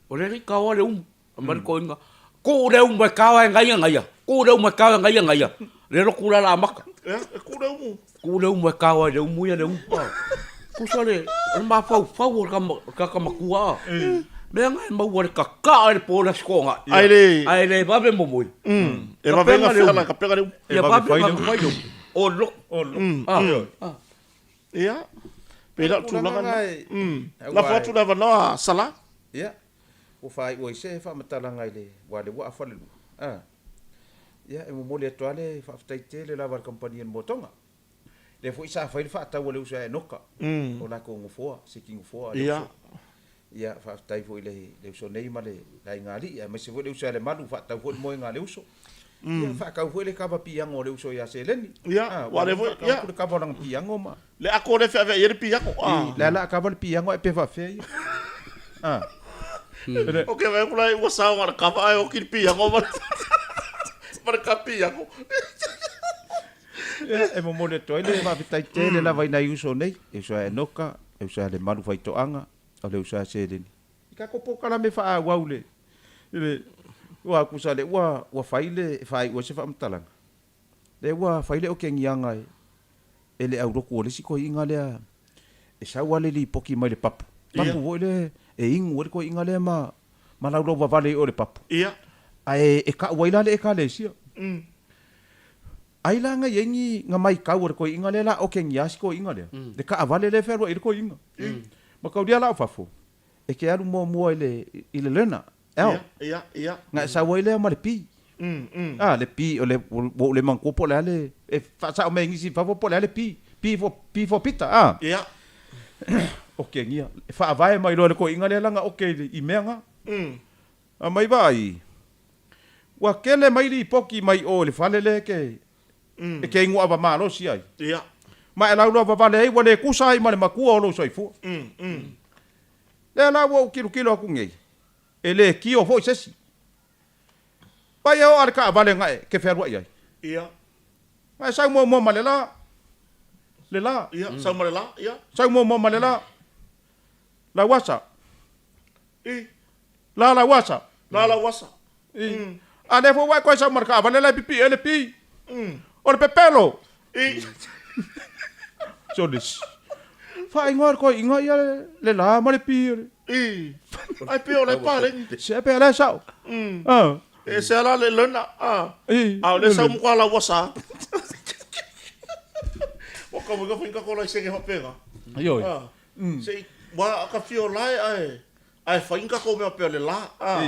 o lea e le i taoa le umu. Fai mai le toeaina, Tuu le umu e kao e gaia gaia, tuu le umu e kao e gaia gaia, le lotu la la amata. Ea, e tuu le umu. Tuu le umu e kao ai le umu ia le umu. Tusa le, o le mafaufau o le tama, o le tagata matua. Mea na e maua le kakaa i le po o le Aso Toonai. Ai le. Ae le vave momoe. E vave Kapega le gafea umu. la, kapega le umu. Ia vave vave fai le ona fai le umu. O le lotu. O le lotu. Ah. Ia, pei la o le tulaga Tulaga lena. na e, Lafo atu le avanoa Sala. Ia, ua faaiu ai se faamatalaga i le wā le waa falelua. A. Ia, e momoli atu lava le faafetai tele lava i le kamupani a le Motoga. Lea foi sa fai le faatau a le uso ia Enoka, o latou nofoa, seki nofoa a le uso. Ia, faafetai foi i le le uso nei ma le le aiga alii, aemaise foi le uso ia Lemalu, faatau foi le moega a le uso. Ia, faatau foi le kava piano a le uso ia Seleni. Ia, A, ua ua lea foi, faatau ia. atu le kava o lana piano ma. Le ako lea e feaveai ai le piano, a. Le a la a kava le piano ae pe faafefea ia. A. Ok, vaai atu la ua sao na o le kava ae oki le piano ma le ma le ka piano. Ia, e momoli atu ai le faafetai tele lava i nai uso nei, e uso ia Enoka, e uso ia Lemalu Faitoaga, o le uso ia Seleni. I tatou polokalame faaauau le le aua tusa lea ua ua fai le e faaiu ai se faamatalaga, lea ua fai le okegiaga e e le aulotu o le isi toeaina lea e sau lava le lipoti mai le papu, papu foi lea e inu ai le toeaina lea ma ma laulau vavale i o i le papu, ae e tau ai la le Ekalesia. Ai la na i ai ni na maitau a le toeaina lea la okegia si toeaina lea, le taavale lea e fealuai ai le toeaina. Mataulia la o fafo, e te alu muamua i le i le learner, L, na e sau ai lea ma le P. A, le P, o le, ua ou le manatua po o le a le, e faasao mai e nisi i fafo po o le a le P, P for, P for Peter, a. Okegia, e faavae mai loa e le toeaina lea lana oke i mea na. Aumai vaai, ua tele mai lipoti mai o i le fale lea e e te inu ava malosi ai. Ma e lauloa vavale ai ua le tusa ai ma le matua o lou soifua. Lea la ua ou tilotilo atu nei, e le tio foi se isi. Vai e oo a le taavale na e te fealuai ai. Na e sau muamua ma le la, le la. Sau ma le la, ia. Sau muamua ma le la. Lauasa. La Lauasa. La Lauasa. I. A lea foi ua e toe sau ma le taavale la e pipii ai le pi. O le pepelo. I. Sole. Faaigoa le toeaiina ia le la ma le pi. I. Ai pei o la e paleni. Se pe la e sao. Ah. E se ala le lena. Ah. I. A o le sau mo kwa Lauasa. O ka mo ka whainga ko lai senge whapenga. Ioi. Ah. Se wa ka fio lai ae. Ae fai ka ko mea pea le la, a,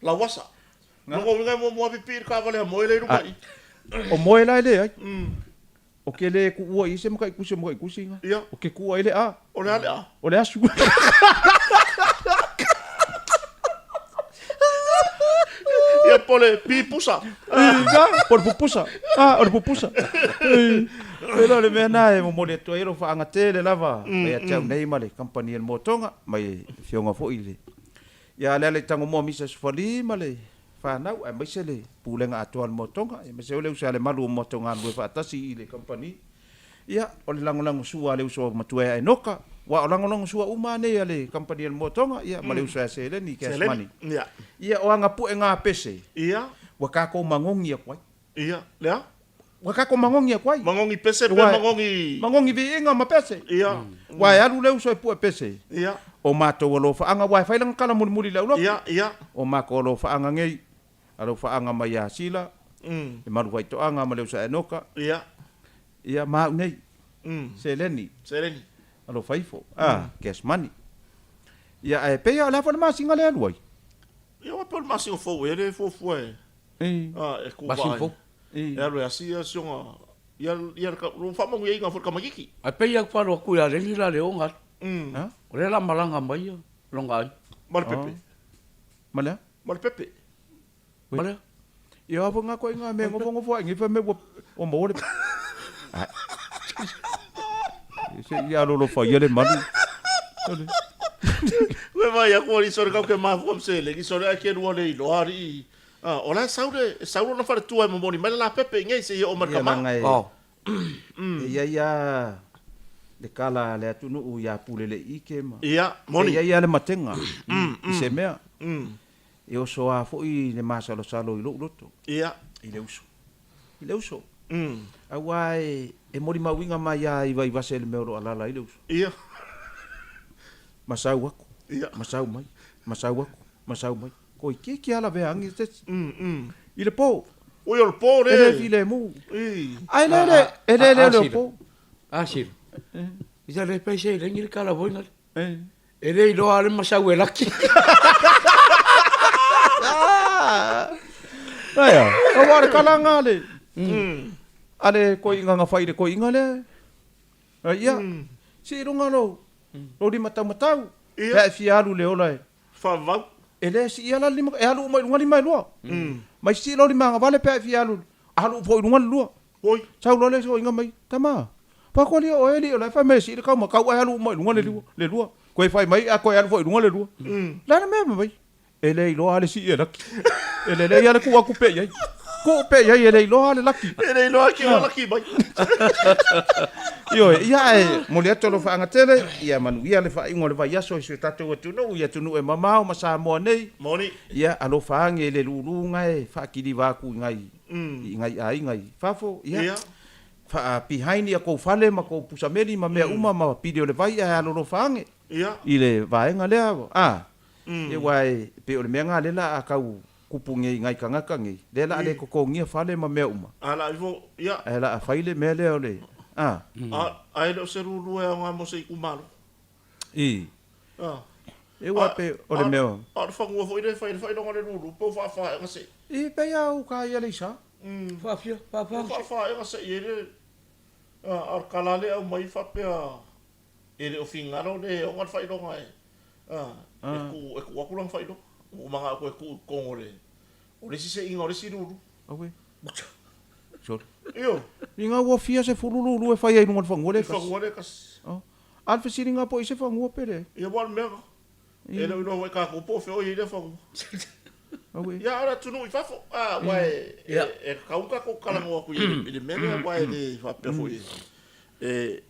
lauasa. Lona uiga e muamua pipii le taavale a moe lea i luga i. O moe la e leai. O ke le kuua i se makaikusi o makaikusi nga. Ia. O ke kuua i le a. O le a le a? O le asu. Ia po le pipusa. Nga, po le pupusa. Ah, o le pupusa. E le o le mea na e momoli atu ai lou faagatele lava mai ia te au nei ma le kamupani a le Motoga, mai le Afioga foi i le ia Lealaitagomoa Misa Sufali ma le fanau, aemaise le Pulega atoa a le Motoga, aemaise foi le uso a Lemalu o matou galulue faatasi i le kamupani. Ia, o le lagolagosua a le uso matua ia Enoka, aua o lagolagosua uma lava nei a le kamupani a le Motoga, ia, ma le uso ia Seleni, Cash Money. Ia, o aga puega pese, ua tatou magogi atu ai. Ia, lea. Ua tatou magogi atu ai. Magogi pese pe magogi. Magogi viiga ma pese. Ia. Ua e alu le uso e pue pese. Ia. O matou alofaaga, ua e fai lana tala mulimuli i le aulotu. Ia, ia. O matou alofaaga nei, alofaaga mai ia Sila, le malu faitoaga ma le uso a Enoka. Ia. Ia, ma au nei. Seleni. Seleni. Alofa ifo. Ah, cash money. Ia, ae pei lava o le a foi le masina lea e alu ai? Ia, ua pei o le masina fou ea lea e fuafua e. Ah, e ku Masina fou. E alu e asi ia sioga ia ia le faamanuiaina foi le tamaitiiti. Ae pei au falo atu ia Leni la le oga atu. O lea la malaga mai ia lona aiga. Ma le pepe. Ma le a? Ma le pepe. Ma le a? Ia a foi nga koe nga mea nofonofo ai nei fai mai ua maua le Se ia alolofa ia le malu. Ue vai aku ali sore kau ke mafua mse sore ai ke lua le iloa ali. Ah, o la e sau le, e sau lona faletua e momoli mai le lapepe i nei seia oo mai le Ia tama. leaga e, Oh. e i ai lava le kala a le atunuu ia Puleleʻiike ma Ia, e moni. i ai lava le matega i se mea. E oso lava foi le masalosalo i lou loto. Ia. I le uso. I le uso. Aua e, e molimauina mai lava i Vaivase le mea o lo o alaala ai le uso. Ia. Ma sau aku. Ia. Ma sau mai. Ma sau aku. Ma sau mai. Ko ikeike ala vea angi se isi. I le po. Oi o le po le. E le filemu. Ai le le e le le le po. A sila. Isa le pese le ngi kala voi ngal. E le iloa le masau e laki. Aia, aua le kalanga le. Ale koiinga nga fai le koiinga le. Ia, si i lunga lou, lou lima taumatau. Ia. Pe fia alu le ola e. Faavavau. E le siia la le lima, e alu uma i luga lima e lua. Mai sii lou lima agavale pe a e fia alu, alu foi i luga le lua. Oi. Sau loa le soiga mai, tama, pa koa lia oe alii o la e fai mai e sii le kauma, kau ae alu uma i luga le lua, le lua. Koe fai mai a koe alu foi i luga le lua. Le a le mea mai? E le iloa lava le sii e laki. E lelei lava le tuu atu pea i ai. Kuu pea i ai e le iloa le laki. E le iloa ki ua laki mai. Ioe, ia ae momoli atu alofaaga tele, ia manuia le faaiuga o le vaiaso i si o tatou atunuu, i atunuu e mamao ma Samoa nei. Moni. Ia alofa age i le luluga e faakiliva aku i nai, i nai aiga i fafo, ia faa behind ia kou fale ma kou pusameli ma mea uma ma pili o le vai ae alolofa age i le vaega lea, a, ia aua e pei o le mea lena lea la a tau kupu nei nai tagata nei, lea la a le totogia fale ma mea uma. A la ifo, ia. Ae la a fai le mea lea o le, a. A, a e le o se lulua e aoga mo se itumalo. I. A. E ua pe o le mea. A o le fanua foi lea e fai ai le faailoga o le lulu, pe ua faafaega se i. I, pei a uka ai Aleisa. Faafia, faafaga se i. Faafaega se i ai le, a, a o le tala lea e aumai faapea. E le o finagalo le e ona le faailoga e, e tuu, e tuu atu lana faailoga. Ua ou manao toe tuu i totonu o le, o le isi seiga o le isi lulu. Auē. Sorry. Ioe. Inga ua fia sefulu lulu e fai ai i luga o le fanua lea e tasi. I le fanua lea e tasi. Oh. A o le fesiliga po o i se fanua pe leai. Ia ua o le mea lena. E le o iloa foi e tatou po o fea o i ai lea fanua. Auē. Ia a o le atunuu i fafo, a, aua e, e tatau ona tatou talanoa atu i le mea lea aua e le faapea foi e,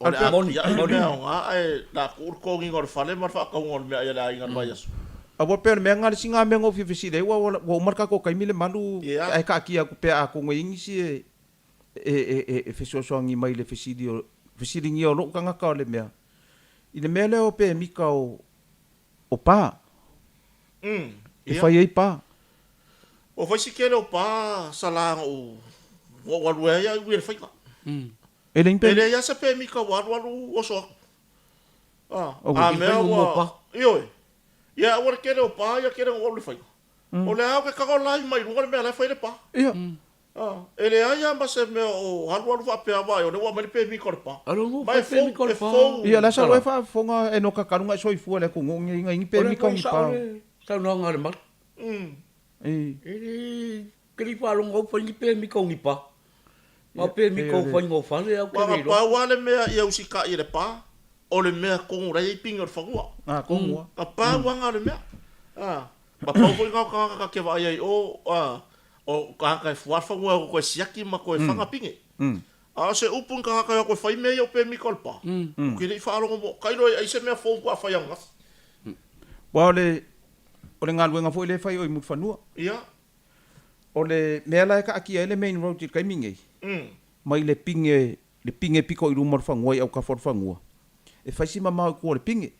O le atiae le mea aoga ae la tuu le totogiina o le fale ma le faatauga o le meaai a le aiga i le vaiaso. Aua pei o le mea lena le isi mea na ou fia fesili ai aua ua uma le tatou taimi le malu ae taatia atu pea atonu e i ai nisi e fesoasoani mai i le fesili o fesiligia o lou tagata o le mea i le mea lea o pemita o pa e fai ai pa. Ua fai si tele o pa sala na ou alu ai au i le faiga. E leai ni E leai lava se pemita ua alualu oso atu. A, a mea ua, ioe, ia aua le tele o pa ia tele na ou alu i le faiga. O lea ou te tago lai mai luga le mea la e fai le pa. Ia. A, e leai lava ma se mea o alualu faapea vaai o lea ua aumai le pemita o le pa. Ma e fou, e fou. Ia, la sa oe faafofoga e no kakalu nga e soifua i le atunuu nei nga i ni pemita o ni pa. O le saunoaga a le malu. E le Ke le i faalogo au fai ni pemita o ni pa. Ma pemita o faiga o fale au ke le iloa. Pau lava le mea ia usitai e le pa, o le mea tonu la e i ai pine o le fanua. A, tonu lava. Na pau lava na o le mea. A, ma pau foi na o tagata ta te vaai ai i o, a, o tagata e fua le fanua e o toe siaki ma toe faga pine. A o se upu i ni tagata e o atu e fai mea ia o pemita o le pa, ou te le i faalogo mo, tailo e ai se mea fou faatoa fai ananafi. Aua o le, o le galuega foi lea e fai o i Mulifanua. Ia. O le mea la e taatia ai le main road i le taimi nei, mai le pine, le pine pito i luma o le fanua i autafa o le fanua, e fai si mamao i tua o le pine.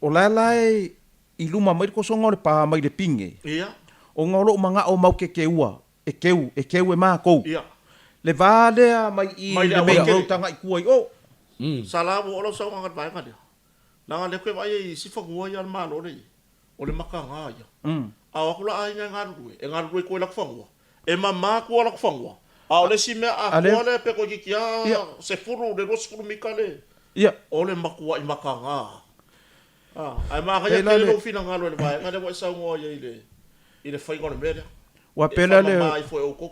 O la la e i luma mai le tosoga o le pa mai le pine, ona o lou manao mau ke keua, e keu, e keu e matou. Le va lea mai i i le main road agai i tua i o. Sa la ua oo lau saunoaga i le vaega lea, leaga o lea ou te vaai ai i isi fanua ia a le Malo lea e i ai. O le makaga ia. A o atu la aiga e galulue, e galulue i tua i latou fanua. E mama tua o latou fanua. A o le isi mea atoa lea pe toeitiiti lava 10 i le 20 mita le, o le matuai makaga. A, ae manaia tele lou finagalo i le vaega lea ua e saunoa i ai i le faiga o le mea lea. E faamama ai foi e outou.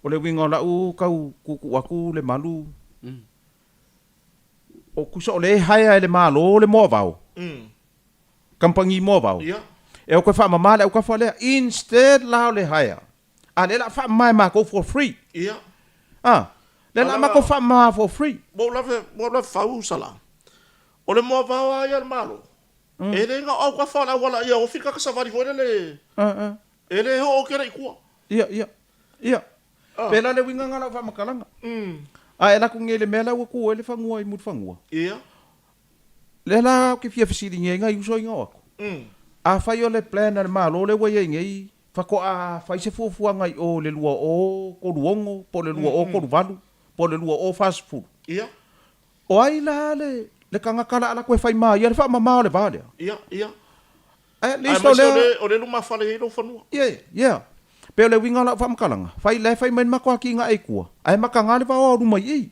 O le uiga o lau tau tuutuu atu le malu, o tusa o lea e hire e le Malo le moavao. Kamupani moavao. Ia. E o toe faamama le autafa lea. Instead la o le hire, a lea la a faamama e matou for free. Ia. A, lea la a matou faamama for free. Ua ou lave, ua ou lave fau Sala. O le moavao lava ia a le Malo, e le na o autafa o le auala ia ofi le tagata savali foi lele, e le oo tele i tua. Ia, ia, ia. Pēlā le uiga lena o lau faamatalaga. A e alu atu nei i le mea lea ua tu ai le fanua i Mulifanua. Ia. Lea la ou te fia fesiligia ai nai uso ina o atu. Afai o le plan a le Malo lea ua i ai nei, faatoa fai se fuafuaga i o i le 2036 po o le 2038 po o le 2040. Ia. O ai la le le tagata o le a alu atu e fai ma ia le faamama o le va lea? Ia, ia. At least o lea. Aemaise o le lumafale e i ai lou fanua. Ia, ia. Pei o le uiga o lau faamatalaga, fai, la e fai mai le matou atinae i tua, ae mataga le vaoa o luma i i.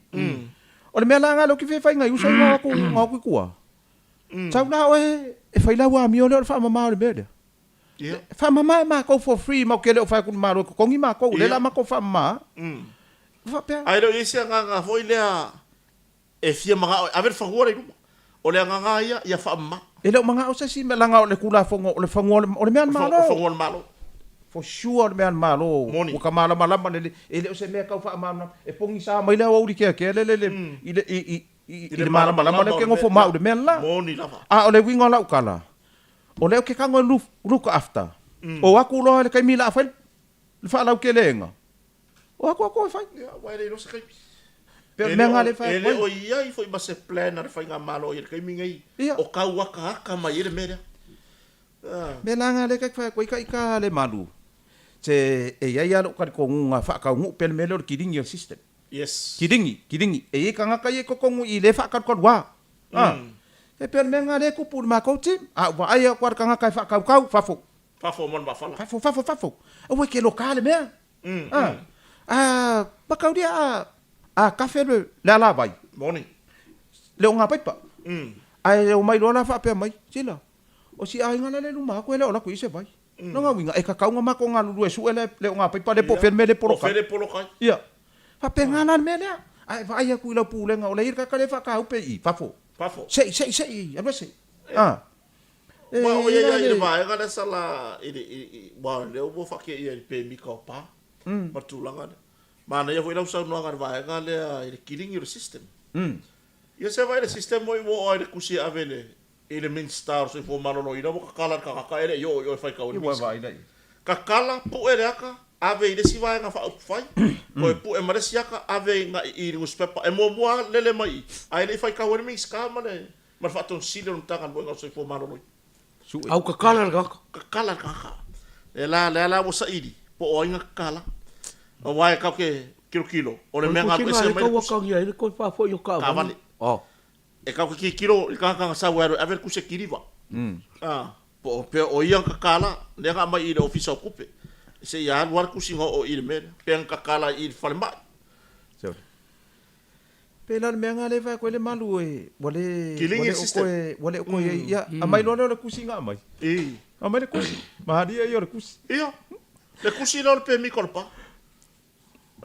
O le mea la lena lea ou te fia fai nai uso na o atu, na o atu i tua. Sau la oe e fai lau amio lea o le faamama o le mea lea. Ia. Faamama e matou for free, matou te le o fai atu i le Malo e totogi matou, o lea la matou faamama. Faapea. Ae le o i ai se agaga foi lea E fia manao e ave le fanua lea i luma. O le agaga lava ia, ia faamama. E le o manao se isi mea, leaga o le Tulafono, o le fanua o le mea a le Malo. O le fanua o le Malo. For sure o le mea a le Malo ua ka malamalama lelei, e le o se mea tau faamalamalama, e pogisa mai le aoauli keakea lele i le i i le malamalama lea ou te nofo ma au i le mea le la. A o le uiga o lau tala, o lea ou te tago e look after, o atu loa i le taimi o le a fai le faalautelega, o atu atu e fai. Ia, aua e le iloa se taimi. Pei o le mea lena lea e fai atu ai. E le o i ai foi ma se plan a le Faigamalo i le taimi nei o tau akaaka mai ai le mea lea. Mea la na lea ta te fai atu ai ita le malu, se e i ai lava lou talitonuga e faataunuu pea le mea lea o le kilini o le system. Yes. Kilini, kilini. E i ai tagata ia i totonu i i lea e faatalutalua. A. E pei o le mea lena lea e tupu i le matou team. A ou vaai atu lava i le tagata e faatautau, fafo. Fafo mo le maafala. Fafo, fafo, fafo. Aua e te loka le mea. A. A mataulia a, a kafe le, le alavai. Moni. Le ogapaipa. Ae omai loa la faapea mai, sila, O si aiga la le luma atu e le o latou i se vai. Lona uiga, e tatau ona matou galulue e sue le le ogapaipa le po o fea le mea le poloka ai. Ia. Faapena la le mea lea. Ae vaai atu i lau pulega o lea e i ai le tagata lea e faataupe i i, fafo. Fafo. Se i, se i, se i, alu ese. A. E Ma o ia ia i le vaega lea sa la i le, i, i, aua o lea ua faateia i le pemita o pa ma le tulaga lea. Manaia foi lau saunoaga i le vaega lea i le kilini o le system. Ia se vaai i le system ua oo lava i le tusi e ave i le I le Minista o le Soifua Maloloina ua tatala le tagata e le i oo i oe faitau i le Minista. Tatala, pue le ata, ave i le isi vaega faaupufai, toe pue ma le isi ata, ave i i le nusipepa. E muamua lava lele mai i, ae le i faitau ai le Minista ma le ma le Faatonu Sili o le Matagaluega o le Soifua Maloloina. Au tatala le tagata. Tatala le tagata. Lea la, lea la ua saili, po o ai na tatala. Aua e tatou te tilotilo, o le mea na alu ese mai le tusi. O le tusi na e tau atagia ai le toe faafoi o taavale. Taavale. E kau ke kikilo i kanaka na sau e alu e ave le tusi e kiliva. A, po o pea o ia na kakala, lea na aumai i le Ofisa o Tupe, seia alu lava le tusi na oo i le mea lea, pea na kakala i le falemai. Sorry. Pei la o le mea lena lea e fai atu ai le malu e, ua le, ua le o toe, ua le o toe i ai. Ia, aumai loa lea o le tusi na aumai. Aumai le tusi, malie ia o le tusi. Ia, le tusi lea o le pemita o le pa.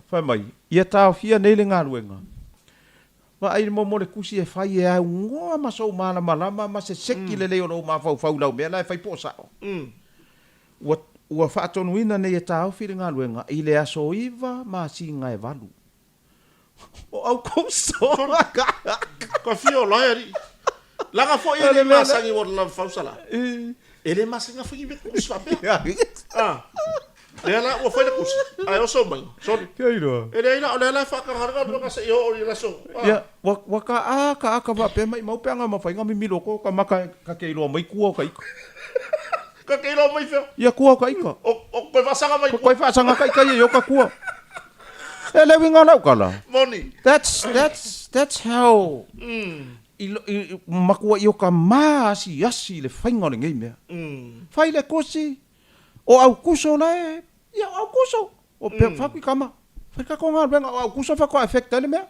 Fai mai, ia taofia nei le galuega. Vaai mo mo le tusi e fai e aunoa ma sou malamalama ma se seki lelei o lou mafaufau i lau mea la e fai po o sao. Ua, ua faatonuina nei e taofi le galuega i le aso iva masina e valu o Aukuso. Ka fia o lae alii. Laga foi e le masani ua lava fausa la. E le masani na fai ni mea tusi faapea. Ah. Lea la ua fai le tusi, ae oso mai. Sorry. Kia iloa. E leai la, o lea la e faatagaga le galuega seia oo i le aso. Ah. Ia, ua, ua ka a ka aka faapea maimau pe aga mafai na mimilo ko ka maka ka ke iloa mai kua o ka ika. Ka ke iloa mai fea? Ia kua o ka ika. O, o koe faasaga mai kua. Koe faasaga ka ika ia i o ka kua. E le uiga o lau tala. Moni. That's, that's, that's how i, i, matua i o ka maasiasi i le faiga o lenei mea. Fai le kosi, o Aukuso la e, ia o Aukuso. O pea fatu i kama. Fai ka ko galuega o Aukuso faatoa affect ai le mea.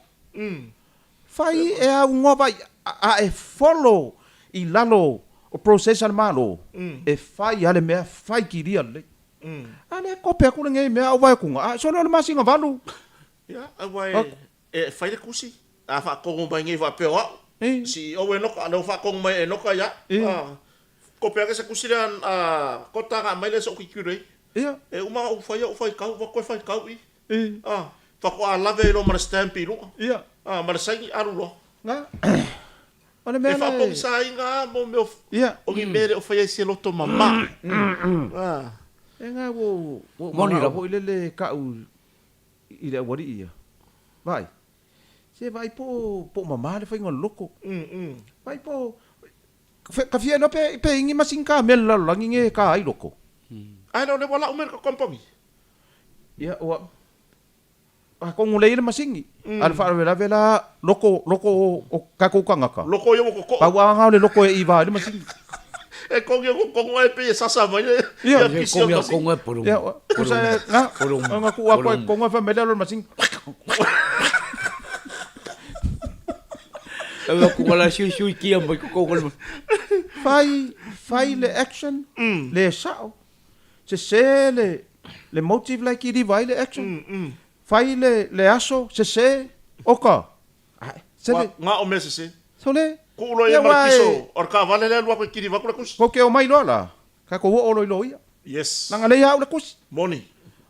Fai e aunoa vai a e follow i lalo o process a le Malo e fai a le mea fai kilia lelei. A lea e kope atu lenei mea au vae atuga, a sole o le masina valu. Ia, aua e, e fai le tusi, a faatonu mai nei faapea o au, CEO Enoka, lea ua faatonu mai e Enoka ia au, a, kope ake se tusi lea a Kota na aumai lea sa ou tilotilo i ai. E uma ona ou faia ou faitau, ua toe faitau i, a, faatoa lave ai loa ma le stamp i luga, a, ma le saini, alu loa. Na. O le mea E faapogisaina lava mo mea o ni mea e le o faia i se loto mama. E nga ua ou manao foi lele ka'u i le aualii ia. Vaai. Se vaai po o mama le faiga o le loko. Vaai po o ka fia iloa pe pe ingi masini kamel i le lalolagi nei e ka ai loko. Ae le o le ua lau mai le komponi. Ia ua Atonu lea i le masini. A o le faalavelave la, loko, loko o tatou tagata. Loko ia ua kokoʻo. Pau lava o le loko e iva ai le masini. E kogi o kokoʻo ae pei e sasa mai le ia kisi o le masini. Ia, tusa e, na, ona tuu atu e kogo e fai mai le alo o le masini. Fai, fai le action, le sao. Sese le le motive la e kiliva ai le action. Fai le le aso sese oka. Ae se le. Nga o mea sese. Sole. Kuu loa ia ma le kiso o le taavale lea alu atu e kiliva atu le kusi. Kou te omai loa la, tatou oo loa i loia. Yes. Leaga lea ia au le kusi. Moni.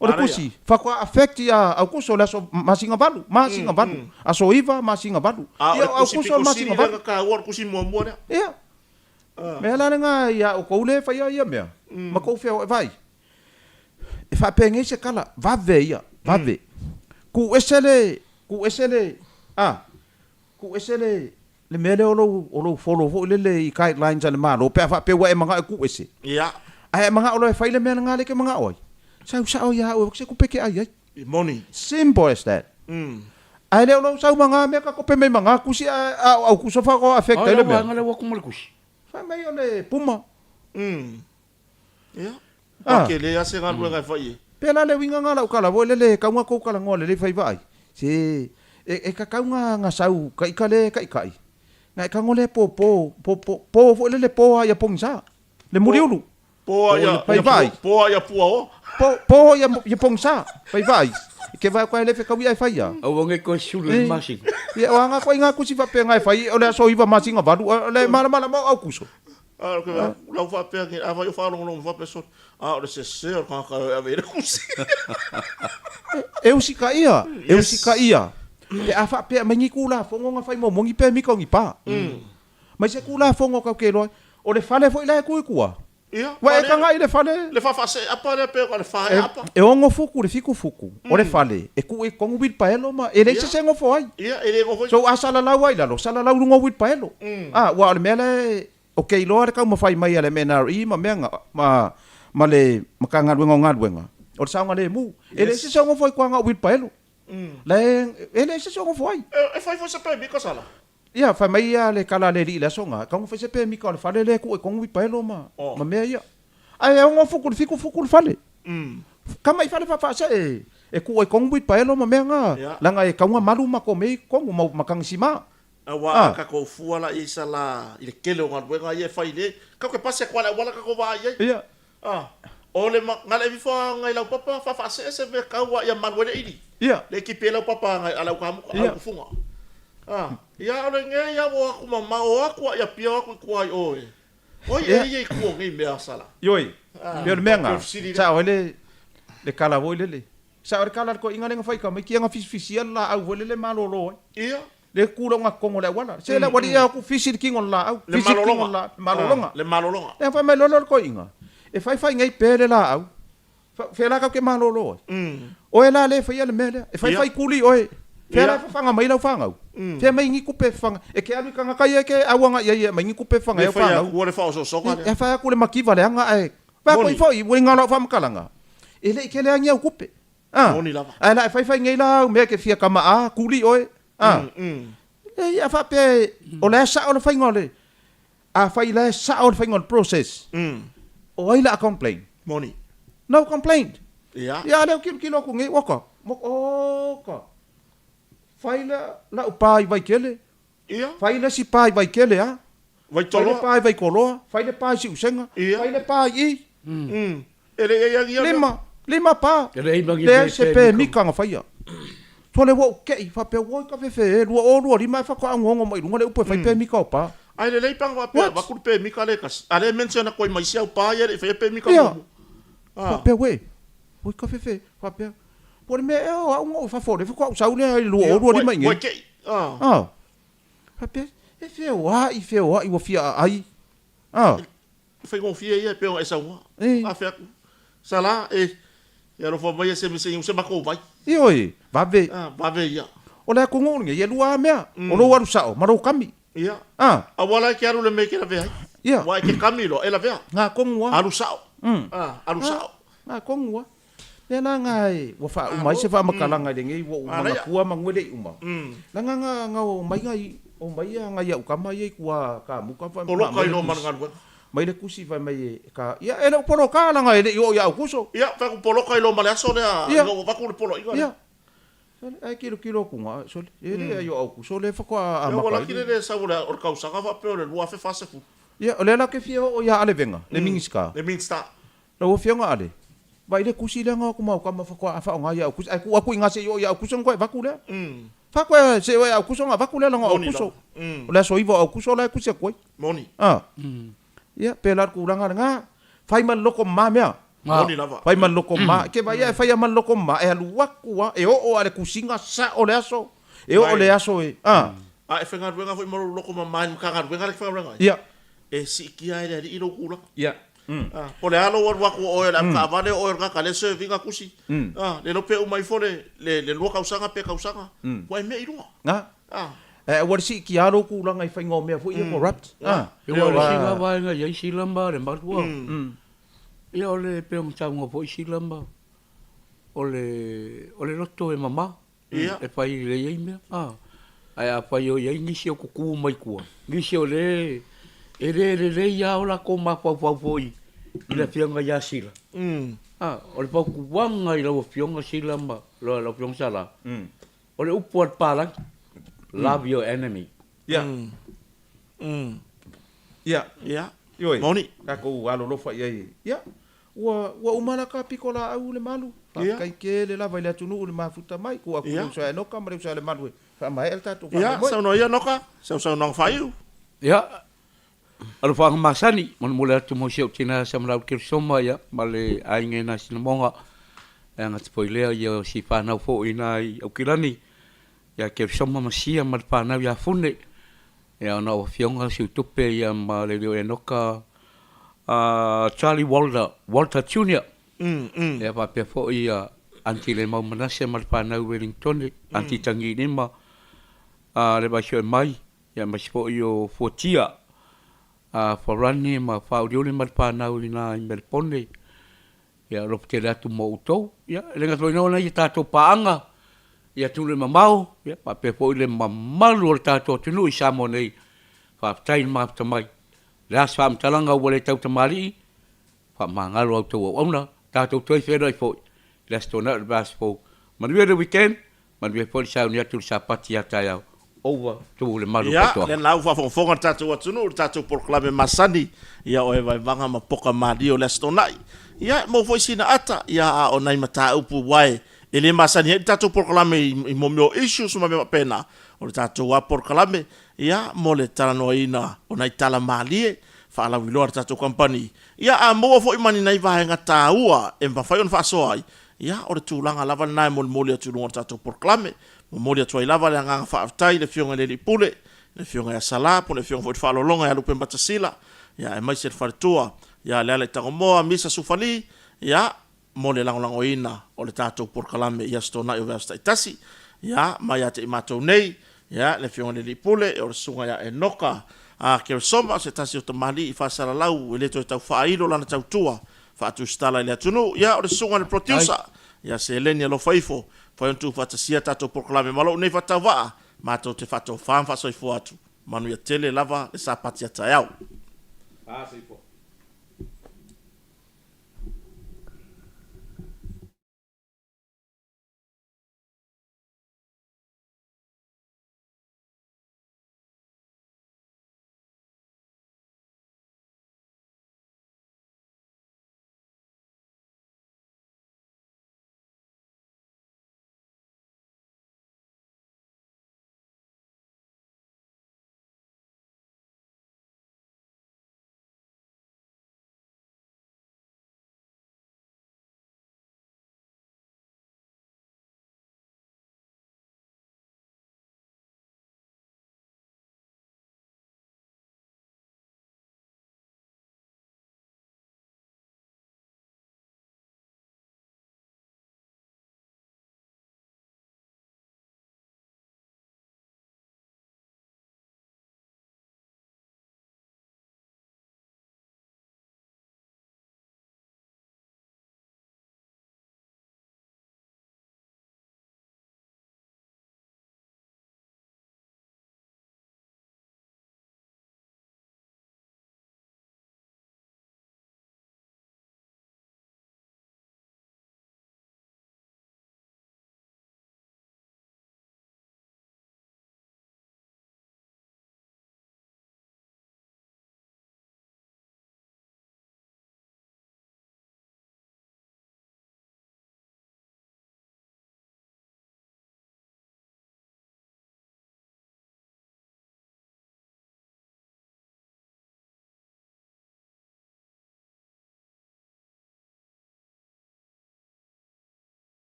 O le kusi, faatoa affect ia Aukuso le aso masina valu, masina valu, aso iva, masina valu. A o Ia le o kusi Aukuso pito le sili masina lea valu. na taua o le kusi muamua lea. Ia. Mea la lena ia outou lea e faia ia mea, ma tou feoai vaai. E faapenei se tala, vave ia, vave. Tuu ese le, tuu ese le, a, tuu ese le, le mea lea o lou, o lou follow foi lele i guidelines a le Malo pe a faapea ua e manao e tuu ese. Ia. Ae a e manao loa e fai le mea lena lea e te manao ai, sau sao ia au e se tupe e te ai ai. E moni. Simple as that. Ae le o lou sau ma na mea ka kope mai ma na kusi ae a o au kuso faatoa affect ai le mea. Ai la vaega lea ua kuma le kusi. Fai mai o le puma. Ia. Ua tele lava se galuega e fai e. Pēlā le uiga na lau kala foi lele e kau kou kala ngoa lelei fai vaai. Se e e kakau nga nga sau ka ika le kaʻikaʻi. Nga e kago le po po po po po foi lele po a ia pogisa. Le muliulu. Po a ia Fai vaai. Po a ia pua o. Po po ia ia pogisa. Fai vaai. Ke vae koe le fekau ia e fai ia. Aua nge koe sulu i le masina. Ia o anga koe nga kusi faapea nga e fai o le aso iva masina valu o le malamalama o Aukuso. A o ke lau faapea ke afai o faalogologo faapea sole, a o le sese o le tagata e ave i ai le kusi. E usikaia, e usikaia pe a faapea mai ni Tulafono na fai muamua ni pemita o ni pa. Mai se Tulafono tatou te iloa ai, o le fale foi la e tu i tua. Ia, Ua e tagai i le fale. Le faafaasee apa lea pe o le fae apa. E ono futu i le fitu futu o le fale e tuu i totonu uilipaelo ma e leai se isi e nofo ai. Ia, e le nofo ai. So a salalau ai i lalo, salalau i luga o uilipaelo. A, aua o le mea lea e, o ke iloa le taumafai mai a le MNRE ma mea na, ma, ma le Matagaluega o Galuega, o le saogalemu. E leai se isi e nofo ai i tua na o uilipaelo. La e, e leai se isi e nofo ai. E fai foi se pemita sala. Ia, fai mai ia le kala a le alii i le aso na, kau na fai se pemita o le fale lea e tuu ai tonu uipaelo ma, ma mea ia. Ae ono fuku i le fiku fuku le fale. Kama i fale faafaasee e tuu ai tonu uipaelo ma mea na, leaga e kau na malu matou mea i totonu ma matagi sima. Aua a tatou fua la i sa la i le tele o galuega ia e fai le, kau ke pasi atu a le auala tatou vaai ai. Ia. A, o le ma, na le ifo a ngai laupapa faafaasee se mea kau a ia malu ai le ili. Ia. Le kipi ai laupapa a ngai a le aukamuka, Ia. aukufuga. A, ia o le ngei ia o aku ma ma o aku a ia pia o aku i kua i oe. Oi Ia. e ia i kua o ngei mea sala. Ioi, A, pei o le mea o na, le fesili lea. sao ai le, le kala foi lele. Sao ai le kala a le toeaina lea na fai tamaiti ia na fisifisia le laau foi lele malolo ai. Ia. Le ku lau gatotogo o le auala. Se le auala ia aku fisi le kino o le laau. Le Fisi le kino o malologa. le laau. Malologa. Le malologa. Lea fai mai loa lea o le toeaina, e fai fai nei pe le laau. Fea la kau ke malolo ai. Oe la le faia le mea lea. E fai fai kuli oe. Fea la e fafaga mai lau fanau. Fea mai ni tupe e fafaga. E ke alu i tagata ia e ke auaga i ai e aumai ni tupe e fafaga ai Le au fai fanau. aku o le faaosoosoga lea. E fai aku le mativa leaga ae fai aku Moni. i foi uiga o lau faamatalaga. E le i tele lava ni au tupe. A. Moni lava. Ae la e fai fai nei la au mea e ke fia kama a kuli oe. A. Leai a faapea o la e sao le faiga o le Afai la e sao le faiga o le process, o ai la a complain? Moni. No complaint. Ia. Ia lea kilokilo aku nei, oka, oka. Fai le lau pa i Vaitele. Ia. Fai le isi pa i Vaitele a. Vaitoloa. Fai le pa i Vaitoloa, fai le pa i Siusega, Ia. fai le pa i i. E le i ai agi ia mea. Lima, lima pa. E leai ma ni Leai se pe pemika na faia. Tua le ua ou ke'i faapea oi ka fefe e 2025 e faatoa agoago mai luga le upu e fai pemika o pa. Ae lelei pe ana faapea What? avatu le pemika lea e tasi, a lea e mention atu ai ma isi au pa ia e le i faia pemika Ia. muamua. Ah. Faapea uē, oi ka fefe, faapea, po o le mea ea o au na ou i fafo o lea faatoa ou sau lea i le Ia, 2025 i ua nei. e ke'i. Ah. Ah. Faapea, e feoai, feoai ua fia aai. Ah. E faigofie ia e pei ona e saunoa. E. A fai atu, Sala, e, e alofa mai e se mese i se matou vai. Ioe, vave. Ah, vave ia. O le atunuu lenei, e lua lava mea, o lou alu sao ma lou kami. Ia. Ah. Aua la e ke alu le mea e ke lavea ai. Ia. Aua e ke kami loa, e lavea. Ngā kongu lava. Alu sao. Ah, alu sao. Ngā kongu lava. Mea la ngā e, ua faauma ai se faamatalaga i lenei ua ou manatua ma ngue le i uma. Leaga ngā, ngā o mai ngā i, o mai ia ngā i au kama ia i kua kamuka whai, Poloka i lō ma le galuega. Mai le kusi whai mai e ka, ia e le o poloka leaga e le i oo i au kuso. Ia, whai ku poloka i lō ma le aso lea, Ia. ina ua vaku le poloaiga lea. Ia. Sole, ae kilokilo aku ngā, sole, e le ai o au kuso le whakoa Ia, ua amata laki le le sau o le, o le kausaga faapea o le 2040. Ia, o lea la ke fia oo ia Alevenga, le Minista. Le Minista. Lau Afioga Ale, vaai le kusi lea nga aku mau kama whakoa a whaonga ia au kusi, ae ku aku i nga se i oo ia au kuso nga koe vaku lea. Whakoa se i oo ia au kuso nga vaku lea langa o au Moni kuso. lava. O le aso iva o au kuso la e kusi aku ai. Moni. A. Ia, pēlā le tulaga lena, fai ma le loko mama mea. Moni lava. Fai ma le loko mama. E te vaai e fai lava ma le loko mama, e alu atu lava, e oo lava i le tusiga sao le aso, e oo le aso e, a. A e faigaluega foi ma lou loko mama i le Matagaluega lea e te faigaluega ai? Ia. E siitia ai e le Alii lou tulaga. Ia. A, po o le a lou alu atu o oe o le avetaavale, o oe o le tagata o lea e serve ina tusi, a, le iloa pe uma ifo le, le, le lua tausaga pe tausaga, ua e mea i luga. A. A. Ae aua le siitia lava lou tulaga i faiga o mea foi ia corrupt. A. Ia, o le isi la vaega e i ai sila ma le malu, a. Ia o le pei ona saunoa foi Sila ma o le o le loto e mama e fai lelei ai mea a ae afai o i ai nisi o tutu mai tua nisi o le e le lelei lava o latou mafaufau foi i le afioga ia Sila a o le fautuaga i lau afioga Sila ma lau afioga Sala o le upu a le palagi love your enemy. Ia. Ia. Ia. Ioe. Moni. Tatou alolofa i ai. Ia. Ua, ua uma la ta pitolaau Lemalu. Faafetai tele lava i le atunuu i le mafuta mai. Tuu atu i le uso ia Enoka ma le uso ia Lemalu e faamaea le tatou faamoemoe. Ia, saunoa ia Enoka, sau saunoaga faaiu. Ia, alofaaga masani, molemole atu mo si ou tina Samalaulu Kerisoma, ia, ma le aiga i na Sinamoga. E agata foi lea ia si fanau foi ina i Aukilani, ia Kerisoma ma Sia ma le fanau ia Fune. Ia ona o Afioga Siutupe ia ma le alii o Enoka Charlie Walter, Walter Junior. Ia faapea foi ia Aunty Lemau Manase ma le fanau i Wellingtone, Aunty Tagilima, le Vaisuemai, ia aemaise foi o Fuatia, Farani ma Faauliuli ma le fanau i ina i Melepone. Ia alofa tele atu mo outou. Ia, e le gata foi i lena ia tatou paaga i atunuu e mamao, ia faapea foi le mamalu o le tatou atunuu i Samoa nei. Faafetai le mafuta mai. O le a se faamatalaga ua le tautamalii, faamagalo a outou auauna, tatou toe feiloai foi i le Aso Toonai o le vaiaso fou. Manuia le weekend, Manuia foi le sauni atu i le Sapati a taeao. Over to Lemalu Ia, Faitoaga. lea la ua faafogafoga le tatou atunuu i le tatou polokalame masani, ia o Evaevaga ma Poka Malie o le Aso Toonai. Ia, e maua foi sina ata, ia, a o nai mataupu aua e le masani ai le tatou polokalame i, i mo mea o issues ma mea faapena, o le tatou lava polokalame, ia, mo le talanoaina o nai tala malie faalauiloa a le tatou kamupani. Ia, a maua foi ma ni nai vaega taua e mafai ona faasoa ai, Ia, o le tulaga lava lena e molimoli atu i luga o le tatou polokalame. Momoli atu ai lava le agaga faafetai i le Afioga i le Alii Pule, le Afioga ia Sala, po o le Afioga foi i le Faaaloaloga ia Lupematasila, ia, aemaise le faletua ia Lealaitagomoa Misa Sufali, ia, mo le lagolagoina o le tatou polokalame i Aso Toonai o vaiaso taitasi, ia, ma ia te i matou nei, ia, le Afioga i le Alii Pule, o le Susuga ia Enoka a Keresoma, o se tasi o tamalii faasalalau e le toe tau faailo lana tautua Faatusitala i le atunuu. Ia, o le susuga i le producer, ia seleni alofa ifo, fai ona tuufaatasia tatou polokalame ma lou nei faatauvaa, matou te faatofa ma faasoifua atu. Manuia tele lava le Sapati a taeao. Soifua.